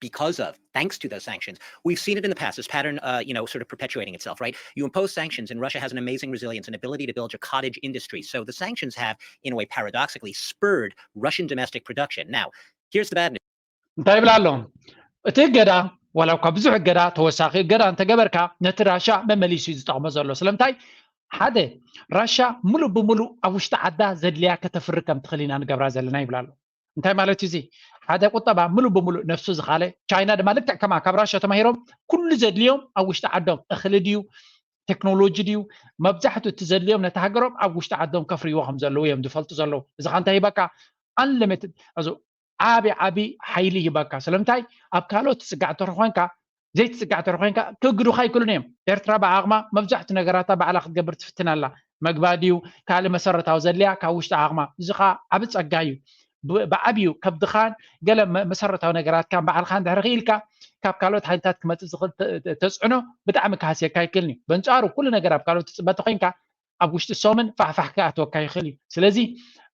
Because of, thanks to those sanctions. We've seen it in the past, this pattern, uh, you know, sort of perpetuating itself, right? You impose sanctions, and Russia has an amazing resilience and ability to build your cottage industry. So the sanctions have, in a way, paradoxically, spurred Russian domestic production. Now, here's the bad news. እንታይ ይብል ኣሎ? እቲ እገዳ ዋላ እኳ ብዙሕ እገዳ፣ ተወሳኺ እገዳ እንተገበርካ፣ ነቲ ራሻ መመሊሱ እዩ ዝጠቕሞ ዘሎ። ስለምንታይ? ሓደ፣ ራሻ ሙሉእ ብሙሉእ ኣብ ውሽጢ ዓዳ ዘድልያ ከተፍሪ ከም ትኽእል ኢና ንገብራ ዘለና ይብል ኣሎ። እንታይ ማለት እዩ እዚ? ሓደ ቁጠባ ሙሉእ ብሙሉእ ነፍሱ ዝኻለ፣ ቻይና ድማ ልክዕ ከማ ካብ ራሻ ተማሂሮም ኩሉ ዘድልዮም ኣብ ውሽጢ ዓዶም፣ እኽሊ ድዩ፣ ቴክኖሎጂ ድዩ፣ መብዛሕትኡ እቲ ዘድልዮም ነቲ ሃገሮም ኣብ ውሽጢ ዓዶም ከፍርይዎ ከም ዘለዉ እዮም ዝፈልጡ ዘለዉ። እዚ ኸ እንታይ ይበካ? ኣንለመትድ፣ ዓቢ ዓቢ ሓይሊ ይበካ። ስለምንታይ? ኣብ ካልኦት ትጽጋዕ ተርኾንካ ዘይትጽጋዕ ተርኾንካ ክግዱኻ ኣይክእሉን እዮም። ኤርትራ ብዓቕማ መብዛሕትኡ ነገራታ ባዕላ ክትገብር ትፍትን ኣላ። መግባ ድዩ ካልእ መሰረታዊ ዘድልያ ካብ ውሽጢ ዓቕማ፣ እዚ ኸዓ ዓቢ ጸጋ እዩ። ብዓብዩ ከብድኻን ገለ መሰረታዊ ነገራትካን ባዕልኻን ድሕሪ ክኢልካ ካብ ካልኦት ሓይልታት ክመጽእ ዝኽእል ተጽዕኖ ብጣዕሚ ክሃስየካ ኣይክእልን እዩ። በንጻሩ ኩሉ ነገር ኣብ ካልኦት ትጽበ ተኾይንካ ኣብ ውሽጢ ሰሙን ፋሕፋሕ ክኣትወካ ይኽእል እዩ። ስለዚ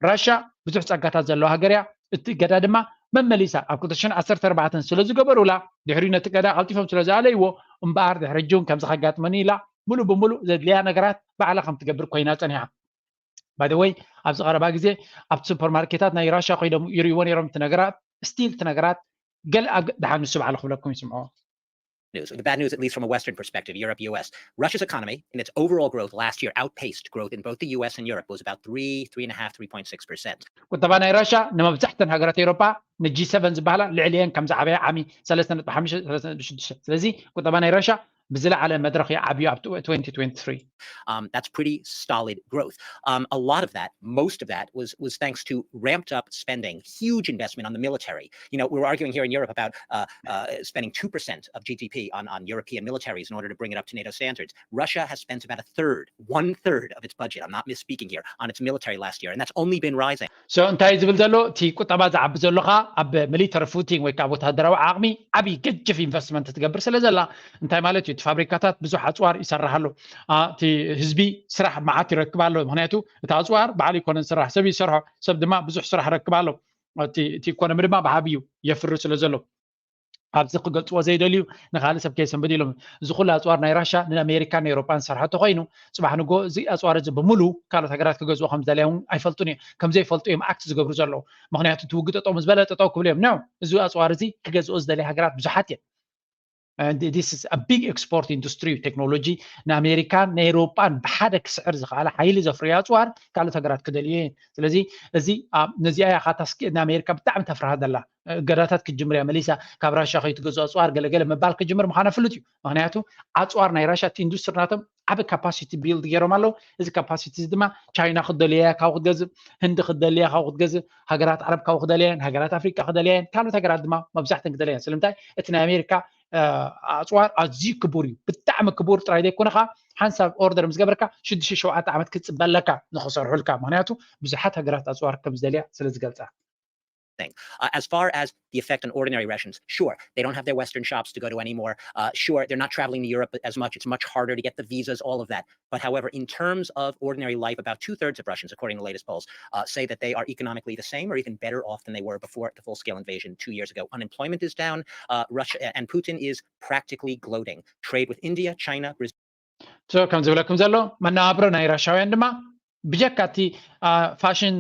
ራሻ ብዙሕ ጸጋታት ዘለዋ ሃገር እያ። እቲ እገዳ ድማ መመሊሳ ኣብ ክልተ ሽሕን ዓሰርተ ኣርባዕተን ስለ ዝገበሩላ ድሕሪኡ ነቲ እገዳ ቀልጢፎም ስለ ዝኣለይዎ እምበኣር ድሕሪ ሕጂ እውን ከምዚ ከጋጥመኒ ኢላ ሙሉእ ብሙሉእ ዘድልያ ነገራት ባዕላ ከም ትገብር ኮይና ጸኒሓ። By the way ኣብዚ ቀረባ ግዜ ኣብቲ ሱፐርማርኬታት ናይ ራሻ ኮይዶም ይርእይዎ ነይሮም እቲ ነገራት ስቲል እቲ ነገራት ገለ ኣብ ደሓን ንሱ ባዕሉ ክብለኩም ይስምዖ። News. The bad news, at least from a Western perspective, Europe, U S. Russia's economy and its overall growth last year outpaced growth in both the U S and Europe. It was about three, three and a half, three point six percent. ቁጠባ ናይ ራሻ ንመብዛሕተን ሃገራት ኤውሮጳ ንጂ ሰቨን ዝበሃላ ልዕሊየን ከም ዝዓበያ ዓሚ ሰለስተ ነጥቢ ሓሙሽተ፣ ሰለስተ ነጥቢ ሽዱሽተ። ስለዚ ቁጠባ ናይ ራሻ ብዝለዓለ መድረኽ ይዓብዩ ኣብ twenty twenty-three። Um, that's pretty stolid growth. Um, a lot of that, most of that, was was thanks to ramped up spending, huge investment on the military. You know, we were arguing here in Europe about uh, uh, spending two percent of G D P on, on European militaries in order to bring it up to NATO standards. Russia has spent about a third, one third of its budget, I'm not misspeaking here, on its military last year, and that's only been rising. So እንታይ ዝብል ዘሎ እቲ ቁጠባ ዝዓቢ ዘሎ ኸዓ ኣብ ሚሊተሪ ፉቲንግ ወይ ከዓ ወታደራዊ ዓቕሚ ዓብዪ ገጅፍ ኢንቨስትመንት ትገብር ስለ ዘላ እንታይ ማለት እዩ? እቲ ፋብሪካታት ብዙሕ ኣፅዋር ይሰርሕ ኣሎ፣ እቲ ህዝቢ ስራሕ መዓት ይረክብ ኣሎ። ምክንያቱ እቲ ኣፅዋር ባዕሉ ይኮነን ዝስራሕ ሰብ ይሰርሖ፣ ሰብ ድማ ብዙሕ ስራሕ ረክብ ኣሎ። እቲ ኢኮኖሚ ድማ ብዓብዩ የፍሪ ስለ ዘሎ ኣብዚ ክገልፅዎ ዘይደልዩ ንካልእ ሰብ ከይሰንብድ ኢሎም። እዚ ኩሉ ኣፅዋር ናይ ራሻ ንኣሜሪካን ንኤሮፓን ዝሰርሐቶ ኮይኑ ፅባሕ ንጎ እዚ ኣፅዋር እዚ ብምሉ ካልኦት ሃገራት ክገዝኦ ከም ዝደልያ እውን ኣይፈልጡን እዮም። ከም ዘይፈልጡ እዮም ኣክት ዝገብሩ ዘለዉ። ምክንያቱ እቲ ውግእ ጠጠው ምስ በለ ጠጠው ክብሉ እዮም። ኖ፣ እዚ ኣፅዋር እዚ ክገዝኦ ዝደልያ ሃገራት ብዙሓት እየን። ቢግ ኤክስፖርት ኢንዱስትሪ እዩ። ቴክኖሎጂ ንኣሜሪካን ንኤሮፓን ብሓደ ክስዕር ዝኽኣለ ሓይሊ ዘፍርዮ ኣፅዋር ካልኦት ሃገራት ክደልዩ እየን። ስለዚ እዚ ነዚኣ እያ ካታስኪ ንኣሜሪካ ብጣዕሚ ተፍርሃ ዘላ። እገዳታት ክትጅምር እያ መሊሳ። ካብ ራሻ ከይትገዝኦ ኣፅዋር ገለገለ ምባል ክጅምር ምዃና ፍሉጥ እዩ። ምክንያቱ ኣፅዋር ናይ ራሻ እቲ ኢንዱስትሪ ናቶም ዓብ ካፓሲቲ ቢልድ ገይሮም ኣለዉ። እዚ ካፓሲቲ እዚ ድማ ቻይና ክደልያ እያ ካብኡ ክትገዝእ፣ ህንዲ ክደልያ እያ ካብኡ ክትገዝእ፣ ሃገራት ዓረብ ካብኡ ክደልያ እየን፣ ሃገራት ኣፍሪቃ ክደልያ እየን፣ ካልኦት ሃገራት ድማ መብዛሕተን ክደልያ እየን። ስለምንታይ እቲ ናይ ኣሜሪካ ኣፅዋር ኣዝዩ ክቡር እዩ። ብጣዕሚ ክቡር ጥራይ ዘይኮነ ከዓ ሓንሳብ ኦርደር ምስ ገበርካ ሽዱሽተ ሸውዓተ ዓመት ክትፅበ ኣለካ ንክሰርሑልካ። ምክንያቱ ብዙሓት ሃገራት ኣፅዋር ከም ዝደልያ ስለ ዝገልፃ። thing. Uh, as far as the effect on ordinary Russians, sure, they don't have their Western shops to go to anymore. Uh, sure, they're not traveling to Europe as much. It's much harder to get the visas, all of that. But however, in terms of ordinary life, about two thirds of Russians, according to the latest polls, uh, say that they are economically the same or even better off than they were before the full scale invasion two years ago. Unemployment is down. Uh, Russia and Putin is practically gloating. Trade with India, China, Brazil. So ከም ዝብለኩም ዘሎ መነባብሮ ናይ ራሻውያን ድማ ብጀካ እቲ ፋሽን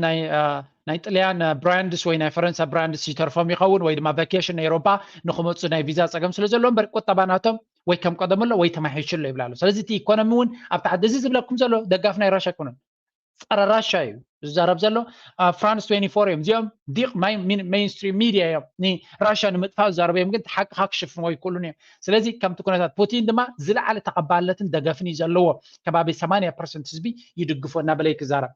ናይ ጥልያን ብራንድስ ወይ ናይ ፈረንሳ ብራንድስ ይተርፎም ይኸውን ወይ ድማ ቫኬሽን ናይ ኤሮፓ ንክመፁ ናይ ቪዛ ፀገም ስለ ዘሎ እምበር ቁጠባ ናቶም ወይ ከም ቀደሙ ኣሎ ወይ ተማሒሹ ኣሎ ይብላ ኣሎ። ስለዚ እቲ ኢኮኖሚ እውን ኣብ ታሕቲ እዚ ዝብለኩም ዘሎ ደጋፊ ናይ ራሻ ኣይኮነን፣ ፀረ ራሻ እዩ ዝዛረብ ዘሎ። ፍራንስ ትዌንቲ ፎር እዮም እዚኦም ዲቕ ሜይንስትሪም ሚድያ እዮም፣ ንራሻ ንምጥፋእ ዝዛረቡ እዮም፣ ግን ሓቅኻ ክሽፍንዎ ኣይክእሉን እዮም። ስለዚ ከምቲ ኩነታት ፑቲን ድማ ዝለዓለ ተቐባልነትን ደገፍን እዩ ዘለዎ። ከባቢ ሰማንያ ፐርሰንት ህዝቢ ይድግፎ እናበለ እዩ ክዛረብ።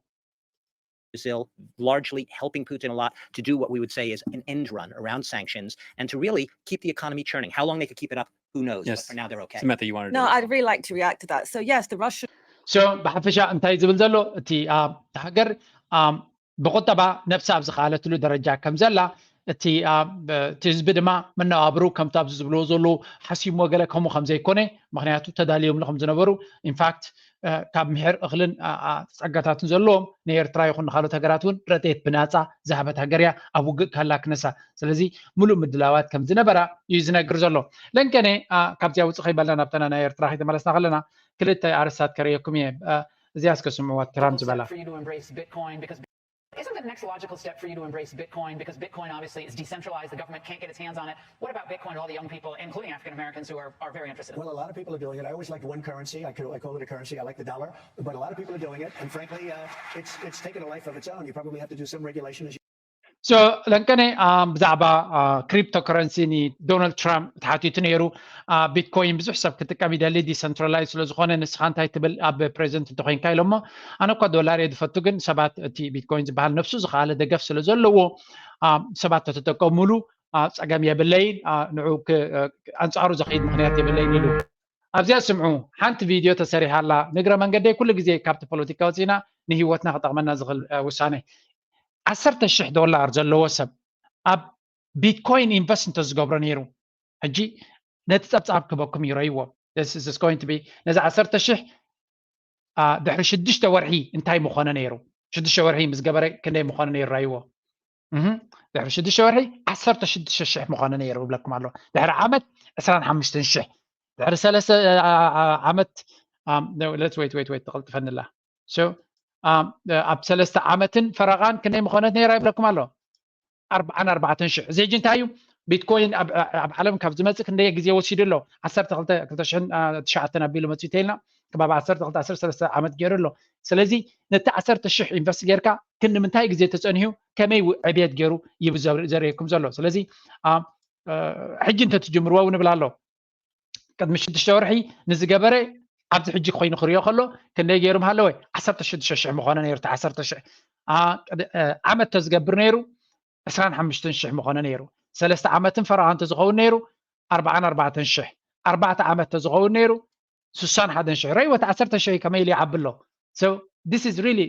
Brazil, largely helping Putin a lot to do what we would say is an end run around sanctions and to really keep the economy churning. How long they could keep it up, who knows? Yes. But for now, they're okay. Samantha, you wanted to. No, I'd really like to react to that. So yes, the Russian. So ብሓፈሻ እንታይ ዝብል ዘሎ እቲ ሃገር ብቁጠባ ነብሳ ኣብ ዝኸኣለትሉ ደረጃ ከም ዘላ እቲ ህዝቢ ድማ መነባብሩ ከምቲ ኣብዚ ዝብልዎ ዘለዉ ሓሲምዎ ገለ ከምኡ ከም ዘይኮነ፣ ምክንያቱ ተዳልዮምሉ ከም ዝነበሩ፣ ኢንፋክት ካብ ምሕር እኽልን ጸጋታትን ዘለዎም ንኤርትራ ይኹን ንካልኦት ሃገራት እውን ረድኤት ብናጻ ዝሃበት ሃገር እያ ኣብ ውግእ ክህላ ክነሳ። ስለዚ ምሉእ ምድላዋት ከም ዝነበራ እዩ ዝነግር ዘሎ። ለንከነ ካብዚኣ ውፅእ ከይበልና ናብተና ናይ ኤርትራ ከይተመለስና ከለና ክልተ ኣርስታት ከርእየኩም እየ። እዚኣ እስከ ስምዕዋ ትራምፕ ዝበላ። Isn't the next logical step for you to embrace Bitcoin? Because Bitcoin obviously is decentralized, the government can't get its hands on it. What about Bitcoin and all the young people, including African Americans, who are, are very interested? Well, a lot of people are doing it. I always liked one currency. I, could, I call it a currency. I like the dollar. But a lot of people are doing it. And frankly, uh, it's, it's taken a life of its own. You probably have to do some regulation as you. So ለንቀነ ብዛዕባ ክሪፕቶ ከረንሲ ንዶናልድ ትራምፕ ተሓቲቱ ነይሩ። ቢትኮይን ብዙሕ ሰብ ክጥቀም ይደሊ ዲሰንትራላይዝ ስለዝኾነ ንስኻ እንታይ ትብል ኣብ ፕሬዚደንት እንተኮይንካ ኢሎሞ። ኣነ እኳ ዶላር እየ ዝፈቱ፣ ግን ሰባት እቲ ቢትኮይን ዝበሃል ነብሱ ዝኸኣለ ደገፍ ስለ ዘለዎ ሰባት ተተጠቀሙሉ ፀገም የብለይን። ንዑ ኣንፃሩ ዘኸይድ ምክንያት የብለይን ኢሉ። ኣብዚኣ ስምዑ፣ ሓንቲ ቪድዮ ተሰሪሓ ኣላ። ንግረ መንገደይ ኩሉ ግዜ ካብቲ ፖለቲካ ወፂና ንህይወትና ክጠቕመና ዝኽእል ውሳነ። ዓሰርተ ሽሕ ዶላር ዘለዎ ሰብ ኣብ ቢትኮይን ኢንቨስት እንተዝገብሮ ነይሩ፣ ሕጂ ነቲ ጸብጻብ ክበኩም ይረይዎ። ነዚ ዓሰርተ ሽሕ ድሕሪ ሽዱሽተ ወርሒ እንታይ ምኾነ ነይሩ? ሽዱሽተ ወርሒ ምስ ገበረ ክንደይ ምኾነ ነይሩ? ረይዎ። ድሕሪ ሽዱሽተ ወርሒ ዓሰርተ ሽዱሽተ ሽሕ ምኾነ ነይሩ እብለኩም ኣሎ። ድሕሪ ዓመት ዕስራን ሓሙሽተን ሽሕ፣ ድሕሪ ሰለስተ ዓመት፣ let's wait wait wait፣ ተቐልጥፈንላ። ኣብ ሰለስተ ዓመትን ፈረቓን ክንደይ ምኾነት ነይራ ይብለኩም ኣሎ? ኣርብዓን ኣርባዕተን ሽሕ። እዚ ሕጂ እንታይ እዩ? ቢትኮይን ኣብ ዓለም ካብ ዝመፅእ ክንደይ ግዜ ወሲዱ ኣሎ? ዓሰርተ ክልተ፣ ክልተ ሽሕን ትሽዓተን ኣቢሉ መፅኡ ተይልና ከባቢ ዓሰርተ ክልተ ዓሰርተ ሰለስተ ዓመት ገይሩ ኣሎ። ስለዚ ነቲ ዓሰርተ ሽሕ ኢንቨስት ጌርካ ክንዲ ምንታይ ግዜ ተፀኒሑ ከመይ ዕብየት ገይሩ እዩ ዘርእየኩም ዘሎ። ስለዚ ሕጂ እንተትጅምርዎ እውን እብል ኣሎ። ቅድሚ ሽዱሽተ ወርሒ ንዝገበረ ኣብዚ ሕጂ ኮይኑ ክሪኦ ከሎ ክንደይ ገይሩ ምሃለወ? ዓሰርተ ሽዱሽተ ሽሕ ምኾነ ነይሩ። እቲ ዓሰርተ ሽሕ ዓመት ተዝገብር ነይሩ ዕስራን ሓሙሽተን ሽሕ ምኾነ ነይሩ። ሰለስተ ዓመትን ፈረቓ እንተዝኸውን ነይሩ ኣርብዓን ኣርባዕተን ሽሕ፣ ኣርባዕተ ዓመት ተዝኸውን ነይሩ ስሳን ሓደን ሽሕ። ረይወት ዓሰርተ ሽሕ ከመይ ኢሉ ይዓቢ ኣሎ። So this is really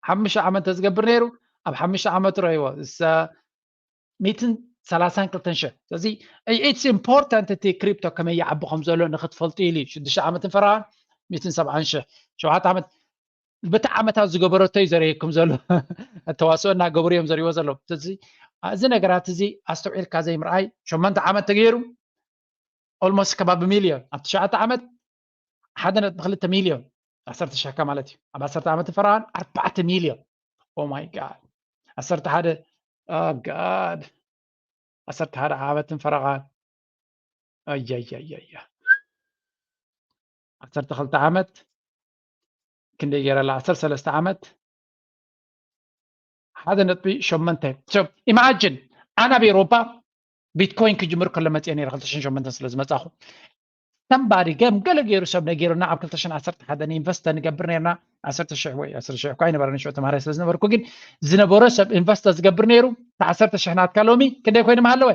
ሓሙሽተ ዓመት ተዝገብር ነይሩ ኣብ ሓሙሽተ ዓመት ረይዎ ሚትን ሰላሳን ክልተን ሽሕ። ስለዚ it's important እቲ ክሪፕቶ ከመይ ይዓቢ ከም ዘሎ ንክትፈልጡ ኢሉ እዩ። ሽዱሽተ ዓመትን ፈረቓን ሚትን ሰብዓን ሽሕ፣ ሸውዓተ ዓመት በቲ ዓመታት ዝገበረቶ እዩ ዘርእየኩም ዘሎ። ተዋስኦ እናገበሩ እዮም ዘርእይዎ ዘለዉ። ስለዚ እዚ ነገራት እዚ ኣስተውዒልካ ዘይምርኣይ ሸሞንተ ዓመት ተገይሩ almost ከባቢ ሚልዮን ኣብ ትሽዓተ ዓመት ሓደ ነጥቢ ክልተ ሚልዮን ዓሰርተ ሽሕካ ማለት እዩ ኣብ ዓሰርተ ዓመት ፈረቓን ኣርባዕተ ሚልዮን oh my god ዓሰርተ ሓደ oh god ዓሰርተ ሓደ ዓመትን ፈረቓን ኣያያያያ ዓሰርተ ክልተ ዓመት ክንደይ ገይረላ ዓሰርተ ሰለስተ ዓመት ሓደ ነጥቢ ሸሞንተ ኢማጅን ኣነ ኣብ ኤሮፓ ቢትኮይን ክጅምር ከሎ መፅአ ነረ ክልተ ሽሕን ሸሞንተን ስለ ዝመፃኹ ሰምባዲ ገም ገለ ገይሩ ሰብ ነጊሩና ኣብ ክልተ ሽሕን ዓሰርተ ሓደ ንኢንቨስት ንገብር ነርና ዓሰርተ ሽሕ ወይ ዓሰርተ ሽሕ እኳ ኣይነበረን ሽዑ ተማሃራይ ስለ ዝነበርኩ ግን ዝነበሮ ሰብ ኢንቨስት ዝገብር ነይሩ ዓሰርተ ሽሕ ናትካ ሎሚ ክንደይ ኮይኑ ምሃለወ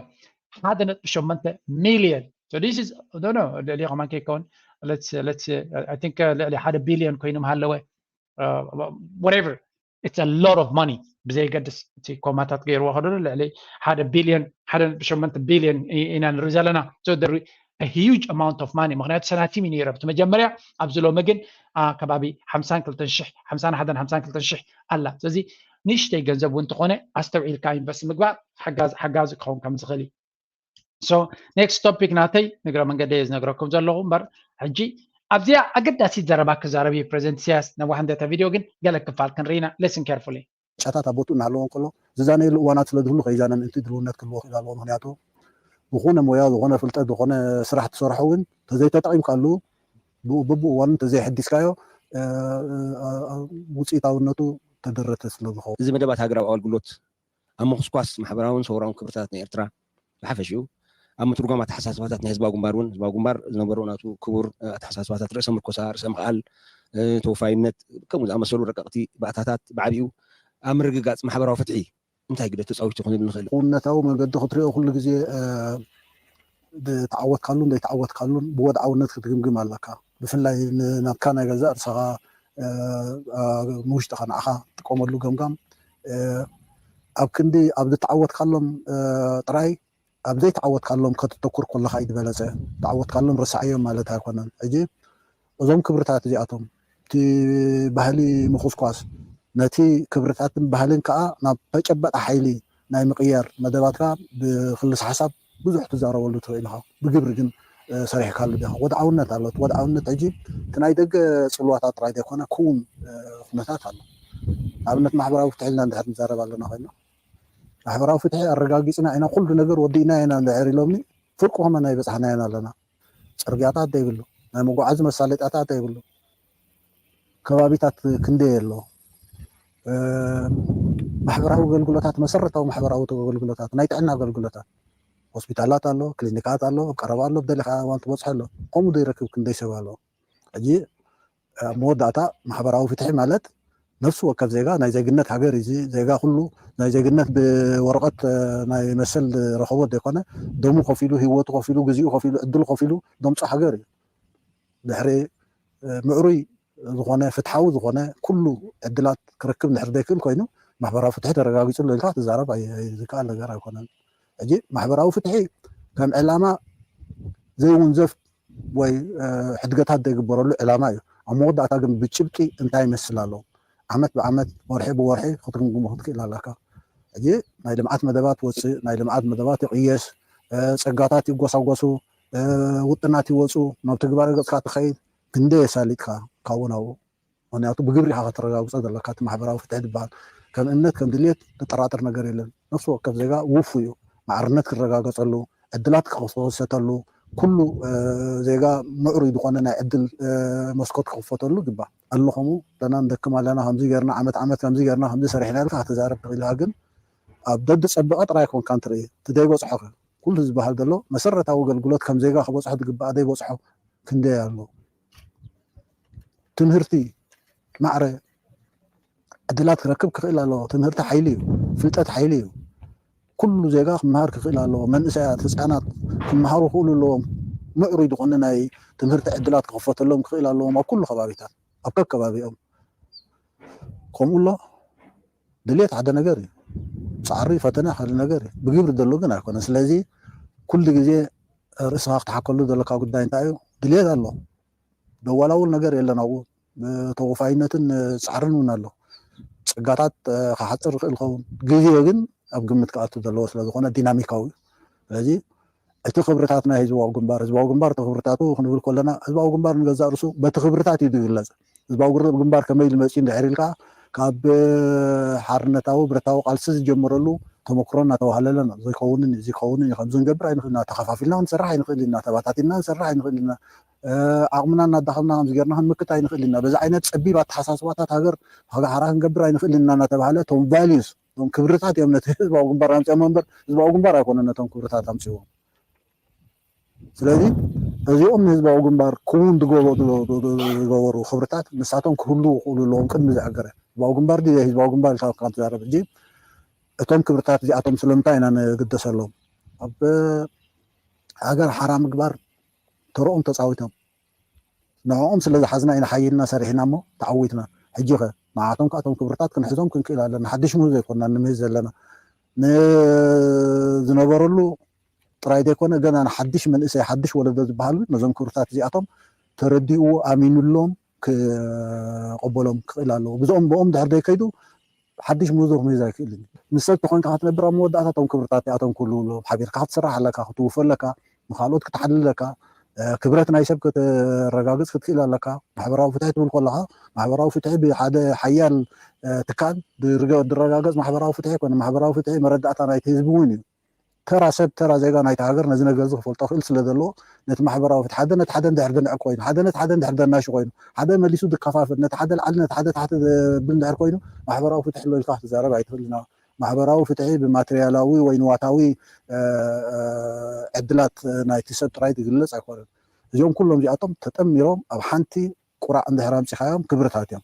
ሓደ ነጥቢ ሸሞንተ ሚልዮን so this is no no ልዕሊ ከማን ከይከውን let's let's I think ልዕሊ ሓደ ቢልዮን ኮይኑ ምሃለወ whatever it's a lot of money ብዘይገድስ እቲ ኮማታት ገይርዎ ከሎ ልዕሊ ሓደ ቢልዮን ሓደ ነጥቢ ሸሞንተ ቢልዮን ኢና ንርኢ ዘለና huge amount of money ምክንያቱ ሰናቲም እዩ ነይረ ብቲ መጀመርያ ኣብዚ ሎሚ ግን ከባቢ ሓምሳን ክልተን ሽሕ ሓምሳን ሓደን ሓምሳን ክልተን ሽሕ ኣላ ስለዚ ንእሽተይ ገንዘብ እውን እንተኾነ ኣስተውዒልካ ኢንቨስት ምግባር ሓጋዚ ክኸውን ከም ዝኽእል እዩ so next topic ናተይ ንግረ መንገዲ ዝነግረኩም ዘለኹ እምበር ሕጂ ኣብዚኣ ኣገዳሲት ዘረባ ክዛረብ እዩ ፕሬዚደንት ኢሳያስ ነዋሕ እንደተ ቪድዮ ግን ገለ ክፋል ክንርኢና listen carefully ጫታት ኣብ ቦትኡ እናሃለዎ እንከሎ ዝዛነየሉ እዋናት ስለ ዝህሉ ከይዛነ ምእንቲ ድልውነት ክህልዎ ክእል ኣለዎ ምክንያቱ ዝኾነ ሞያ ዝኾነ ፍልጠት ዝኾነ ስራሕ ትሰርሖ እውን ተዘይተጠቂምካሉ ብኡ ብብኡ እዋኑ ተዘይሐዲስካዮ ውፅኢታውነቱ ተደረተ ስለ ዝኸውን እዚ መደባት ሃገራዊ ኣገልግሎት ኣብ ምኹስኳስ ማሕበራውን ሰውራውን ክብርታት ናይ ኤርትራ ብሓፈሽኡ ኣብ ምትርጓም ኣተሓሳስባታት ናይ ህዝባዊ ግንባር እውን ህዝባዊ ግንባር ዝነበሮ ናቱ ክቡር ኣተሓሳስባታት ርእሰ ምርኮሳ ርእሰ ምኽኣል ተወፋይነት ከምኡ ዝኣመሰሉ ረቀቕቲ ባእታታት ብዓቢኡ ኣብ ምርግጋፅ ማሕበራዊ ፍትሒ እንታይ ግደ ተፃዊቱ ክንብል ንኽእል እውነታዊ መገዲ ክትሪኦ ኩሉ ግዜ ብተዓወትካሉን ዘይተዓወትካሉን ብወድዓውነት ክትግምግም ኣለካ ብፍላይ ናትካ ናይ ገዛእ ርእስኻ ንውሽጥኻ ንዓኻ ትጥቀመሉ ገምጋም ኣብ ክንዲ ኣብ ዝተዓወትካሎም ጥራይ ኣብ ዘይተዓወትካሎም ከተተኩር ከለኻ እዩ ዝበለፀ ተዓወትካሎም ረሳዕዮም ማለት ኣይኮነን ሕጂ እዞም ክብርታት እዚኣቶም እቲ ባህሊ ምኹስኳስ ነቲ ክብርታትን ባህልን ከዓ ናብ ተጨበጠ ሓይሊ ናይ ምቅያር መደባትካ ብክልስ ሓሳብ ብዙሕ ትዛረበሉ ትኽእል ኢኻ ብግብሪ ግን ሰሪሕካሉ ዲኻ ወድዓውነት ኣሎ እቲ ወድዓውነት ሕጂ እቲ ናይ ደገ ፅልዋታት ጥራይ ዘይኮነ ክውን ኩነታት ኣሎ ኣብነት ማሕበራዊ ፍትሒ ኢልና እንድሕር ንዛረብ ኣለና ኮይና ማሕበራዊ ፍትሒ ኣረጋጊፅና ኢና ኩሉ ነገር ወዲእና ኢና እንድሕር ኢሎምኒ ፍርቁ ከመ ናይ በፅሓና ኢና ኣለና ፅርግያታት ዘይብሉ ናይ መጓዓዚ መሳለጥያታት ዘይብሉ ከባቢታት ክንደይ ኣሎ ማሕበራዊ ኣገልግሎታት መሰረታዊ ማሕበራዊ ኣገልግሎታት ናይ ጥዕና ኣገልግሎታት ሆስፒታላት ኣሎ ክሊኒካት ኣሎ ኣብ ቀረባ ኣሎ ብደሊካ እዋን ትበፅሖ ኣሎ ከምኡ ዘይረክብ ክንደይ ሰብ ኣሎ ሕጂ ኣብ መወዳእታ ማሕበራዊ ፍትሒ ማለት ነፍሲ ወከፍ ዜጋ ናይ ዜግነት ሃገር እዚ ዜጋ ኩሉ ናይ ዜግነት ብወረቀት ናይ መሰል ዝረኸቦ ዘይኮነ ደሙ ከፊሉ ህይወቱ ከፊሉ ግዚኡ ከፊሉ ዕድሉ ከፊሉ ደምፆ ሃገር እዩ ድሕሪ ምዕሩይ ዝኾነ ፍትሓዊ ዝኾነ ኩሉ ዕድላት ክረክብ ድሕር ዘይክእል ኮይኑ ማሕበራዊ ፍትሒ ተረጋጊፅሉ ኢልካ ትዛረብ ዝከኣል ነገር ኣይኮነን ሕጂ ማሕበራዊ ፍትሒ ከም ዕላማ ዘይውንዘፍ ወይ ሕድገታት ዘይግበረሉ ዕላማ እዩ ኣብ መወዳእታ ግን ብጭብጢ እንታይ ይመስል ኣሎ ዓመት ብዓመት ወርሒ ብወርሒ ክትግምግሞ ክትክእል ኣለካ ሕጂ ናይ ልምዓት መደባት ወፅእ ናይ ልምዓት መደባት ይቕየስ ፀጋታት ይጎሳጎሱ ውጥናት ይወፁ ናብ ትግባረ ገፅካ ትኸይድ ክንደ የሳሊጥካ ካብኡ ናብኡ ምክንያቱ ብግብሪ ኢኻ ከተረጋግፆ ዘለካ እቲ ማሕበራዊ ፍትሒ ዝበሃል ከም እምነት ከም ድልየት ንጠራጠር ነገር የለን ነፍሲ ወከፍ ዜጋ ውፉ እዩ ማዕርነት ክረጋገፀሉ ዕድላት ክኽሰተሉ ኩሉ ዜጋ ምዕሩይ ዝኾነ ናይ ዕድል መስኮት ክኽፈተሉ ይግባእ ኣሎ ከምኡ ለና ንደክም ኣለና ከምዚ ገርና ዓመት ዓመት ከምዚ ገርና ከምዚ ሰሪሕና ኢልካ ክትዛረብ ትኽእል ኢኻ ግን ኣብ ደዲ ፀበቐ ጥራይ ኮንካ እንትርኢ እቲ ዘይበፅሖ ኩሉ ዝበሃል ዘሎ መሰረታዊ ኣገልግሎት ከም ዜጋ ክበፅሖ ዝግባእ ዘይበፅሖ ክንደይ ኣሎ ትምህርቲ ማዕረ ዕድላት ክረክብ ክኽእል ኣለዎ ትምህርቲ ሓይሊ እዩ ፍልጠት ሓይሊ እዩ ኩሉ ዜጋ ክመሃር ክኽእል ኣለዎ መንእሰያት ህፃናት ክመሃሩ ክኽእሉ ኣለዎም ምዕሩይ ዝኾነ ናይ ትምህርቲ ዕድላት ክኽፈተሎም ክኽእል ኣለዎም ኣብ ኩሉ ከባቢታት ኣብ ከከባቢኦም ከምኡ ኣሎ ድልየት ሓደ ነገር እዩ ፃዕሪ ፈተነ ሓደ ነገር እዩ ብግብሪ ዘሎ ግን ኣይኮነ ስለዚ ኩሉ ግዜ ርእስኻ ክትሓከሉ ዘለካ ጉዳይ እንታይ እዩ ድልየት ኣሎ ዘዋላውል ነገር የለን ኣብኡ ተወፋይነትን ፃዕርን እውን ኣሎ ፀጋታት ክሓፅር ይኽእል ኸውን ግዜ ግን ኣብ ግምት ክኣቱ ዘለዎ ስለ ዝኾነ ዲናሚካዊ እዩ። ስለዚ እቲ ክብርታት ናይ ህዝባዊ ግንባር፣ ህዝባዊ ግንባር እቲ ክብርታቱ ክንብል ከለና፣ ህዝባዊ ግንባር ንገዛእ ርእሱ በቲ ክብርታት እዩ ዝግለጽ። ህዝባዊ ግር-፣ ግንባር ከመይ ኢሉ መጺኡ እንድሕር ኢልካ፣ ካብ ሓርነታዊ ብረታዊ ቃልሲ ዝጀመረሉ ተመክሮ እናተዋህለለ ነው። ዘይከውንን እዩ፣ ዘይከውንን እዩ፣ ከምዚ ክንገብር ኣይንኽእል ኢና፣ ተኸፋፊልና ክንሰርሕ ኣይንኽእል ኢና፣ ተባታቲና ክንሰርሕ ኣይንኽእል ኢና፣ እ፣ ዓቕምና እናዳኸምና ከምዚ ጌርና ክንምክት ኣይንኽእል ኢና፣ በዚ ዓይነት ጸቢብ ኣተሓሳስባታት ሃገር ሃገር ሓራ ክንገብር ኣይንኽእል ኢና እናተባህለ፣ እቶም ቫልዩስ፣ እቶም ክብርታት እዮም ነቲ ህዝባዊ ግንባር ኣምፅኦም እምበር ህዝባዊ ግንባር ኣይኮነን ነቶም ክብርታት ኣምፅዎም። ስለዚ እዚኦም ንህዝባዊ ግንባር ክውን ዝገበ-፣ ዝገበሩ ክብርታት ንሳቶም ክህልዉ ክእሉ ኣለዎም። ቅድሚ ዝኣገረ ህዝባዊ ግንባር ድዩ ህዝባዊ ግንባር ኢልካ ካብ ትዛረብ ሕጂ እቶም ክብርታት እዚኣቶም ስለምንታይ ኢና ንግደሰሎም? ኣብ ሃገር ሓራ ምግባር ተረኦም ተፃዊቶም ንዕኦም ስለ ዝሓዝና ኢና ሓይልና ሰሪሕና እሞ ተዓዊትና። ሕጂ ኸ ንዓቶም ከዓ እቶም ክብርታት ክንሕዞም ክንክእል ኣለና። ሓድሽ ምህዝ ዘይኮንና ንምህዝ ዘለና። ንዝነበረሉ ጥራይ ዘይኮነ ገና ንሓድሽ መንእሰይ ሓድሽ ወለዶ ዝበሃል እውን ነዞም ክብርታት እዚኣቶም ተረዲእዎ ኣሚኑሎም ክቐበሎም ክኽእል ኣለዎ። ብዝኦም ብኦም ድሕር ዘይከይዱ ሓድሽ ምህዞ ክምህዝ ኣይክእልን እዩ። ንሰብ ተኾይንካ ክትነብር ኣብ መወዳእታ እቶም ክብርታት እዚኣቶም ክህልዉ ኣለዎም። ሓቢርካ ክትስራሕ ኣለካ፣ ክትውፎ ኣለካ፣ ንኻልኦት ክትሓልል ኣለካ፣ እ፣ ክብረት ናይ ሰብ ከተረጋግጽ ክትክእል ኣለካ። ማሕበራዊ ፍትሒ ትብል ከለኻ ማሕበራዊ ፍትሒ ብሓደ ሓያል፣ እ፣ ትካል ዝርገ-፣ ዝረጋገጽ ማሕበራዊ ፍትሒ ኣይኮነ። ማሕበራዊ ፍትሒ መረዳእታ ናይቲ ህዝቢ እውን እዩ። ተራ ሰብ፣ ተራ ዜጋ ናይቲ ሃገር ነዚ ነገር እዚ ክፈልጦ ክእል ስለ ዘለዎ ነቲ ማሕበራዊ ፍትሒ ሓደ ነቲ ሓደ እንድሕር ድንዕ ኮይኑ፣ ሓደ ነቲ ሓደ እንድሕር ደናሹ ኮይኑ፣ ሓደ መሊሱ ዝከፋፍል፣ ነቲ ሓደ ላዕሊ ነቲ ሓደ ታሕቲ ዘብል እንድሕር ኮይኑ ማሕበራዊ ፍትሒ ኣሎ ኢልካ ክትዛረብ ኣይትኽእልን። ማሕበራዊ ፍትሒ ብማቴሪያላዊ ወይ ንዋታዊ፣ እ፣ እ፣ ዕድላት ናይቲ ሰብ ጥራይ ዝግለጽ ኣይኮነን። እዚኦም ኩሎም እዚኣቶም ተጠሚሮም ኣብ ሓንቲ ቁራዕ እንድሕር ኣምጺኻዮም ክብርታት እዮም።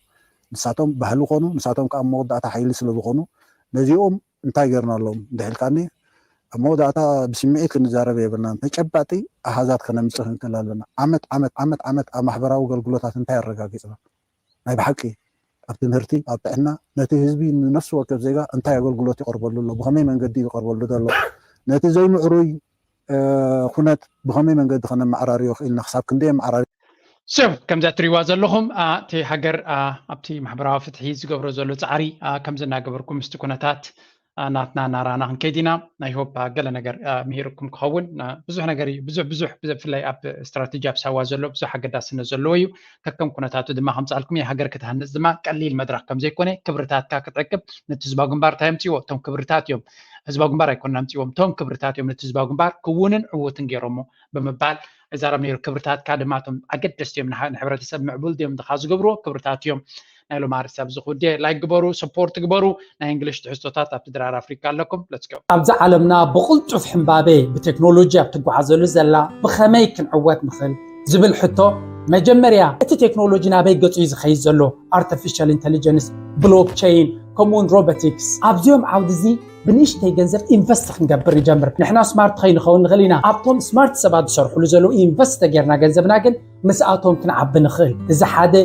ንሳቶም ባህሊ ኮኑ፣ ንሳቶም ከዓ መወዳእታ ሓይሊ ስለ ዝኾኑ ነዚኦም እንታይ ገርናሎም እንድሕር ኢልካኒ ኣብ መወዳእታ ብስምዒት ክንዛረብ የብልናን። ተጨባጢ ኣሃዛት ከነምጽእ ክንክእል ኣለና። ዓመት ዓመት ዓመት ዓመት ኣብ ማሕበራዊ ኣገልግሎታት እንታይ ኣረጋጊጽና? ናይ ብሓቂ ኣብ ትምህርቲ፣ ኣብ ጥዕና፣ ነቲ ህዝቢ ንነፍሲ ወከፍ ዜጋ እንታይ ኣገልግሎት ይቐርበሉ ኣሎ? ብኸመይ መንገዲ ይቐርበሉ ዘሎ? ነቲ ዘይምዕሩይ፣ እ፣ ኩነት ብኸመይ መንገዲ ከነመዓራርዮ ክኢልና? ክሳብ ክንደይ የመዓራርዮ? ሰብ ከምዛ እትሪእዋ ዘለኹም፣ አ፣ እቲ ሃገር፣ አ፣ ኣብቲ ማሕበራዊ ፍትሒ ዝገብሮ ዘሎ ጻዕሪ፣ አ፣ ከምዚ እናገበርኩም ምስቲ ኩነታት፣ አ፣ ናትና እናራና ክንከይድ ኢና። ናይ ሆፕ፣ አ፣ ገለ ነገር፣ አ፣ ምሂርኩም ክኸውን፣ አ፣ ብዙሕ ነገር እዩ። ብዙሕ፣ ብዙሕ፣ ብዙሕ፣ ብፍላይ ኣብ ስትራቴጂ ኣብ ሳዋ ዘሎ ብዙሕ ኣገዳስነት ዘለዎ እዩ። ከከም ኩነታቱ ድማ ከምጻልኩም እየ። ሃገር ክትሃንጽ ድማ ቀሊል መድረኽ ከም ዘይኮነ ክብርታትካ ክትዕቅብ ነቲ ህዝባዊ ግንባር እንታይ ኣምጽዎ? እቶም ክብርታት እዮም። ህዝባዊ ግንባር ኣይኮነን ኣምጽዎም። እቶም ክብርታት እዮም ነቲ ህዝባዊ ግንባር ክውንን ዕዉትን ገይሮሞ ብምባል ይዛረብ ነይሩ። ክብርታትካ ድማ እቶም ኣገደስቲ እዮም። ንሓ-፣ ንሕብረተሰብ ምዕቡል ድዮም ድኻ ዝገብርዎ ክብርታት እዮም። ናይ ሎማሪ ሰብ ዝኹዴ ላይክ ግበሩ፣ ሰፖርት ግበሩ። ናይ እንግሊሽ ትሕዝቶታት ኣብቲ ድራር ኣፍሪካ ኣለኩም። Let's go። ኣብዚ ዓለምና ብቕልጡፍ ሕምባቤ ብቴክኖሎጂ ኣብ ትጓዓዘሉ ዘላ ብኸመይ ክንዕወት ንኽእል ዝብል ሕቶ፣ መጀመርያ እቲ ቴክኖሎጂ ናበይ ገጹ እዩ ዝኸይድ ዘሎ? ኣርቲፊሻል ኢንተሊጀንስ፣ ብሎክቸይን፣ ከምኡውን ሮቦቲክስ። ኣብዚኦም ዓውዲ እዚ ብንእሽተይ ገንዘብ ኢንቨስት ክንገብር ንጀምር። ንሕና ስማርት ከይንኸውን ንኽእል ኢና። ኣብቶም ስማርት ሰባት ዝሰርሕሉ ዘለዉ ኢንቨስት ተጌርና ገንዘብና ግን ምስኣቶም ክንዓቢ ንኽእል። እዚ ሓደ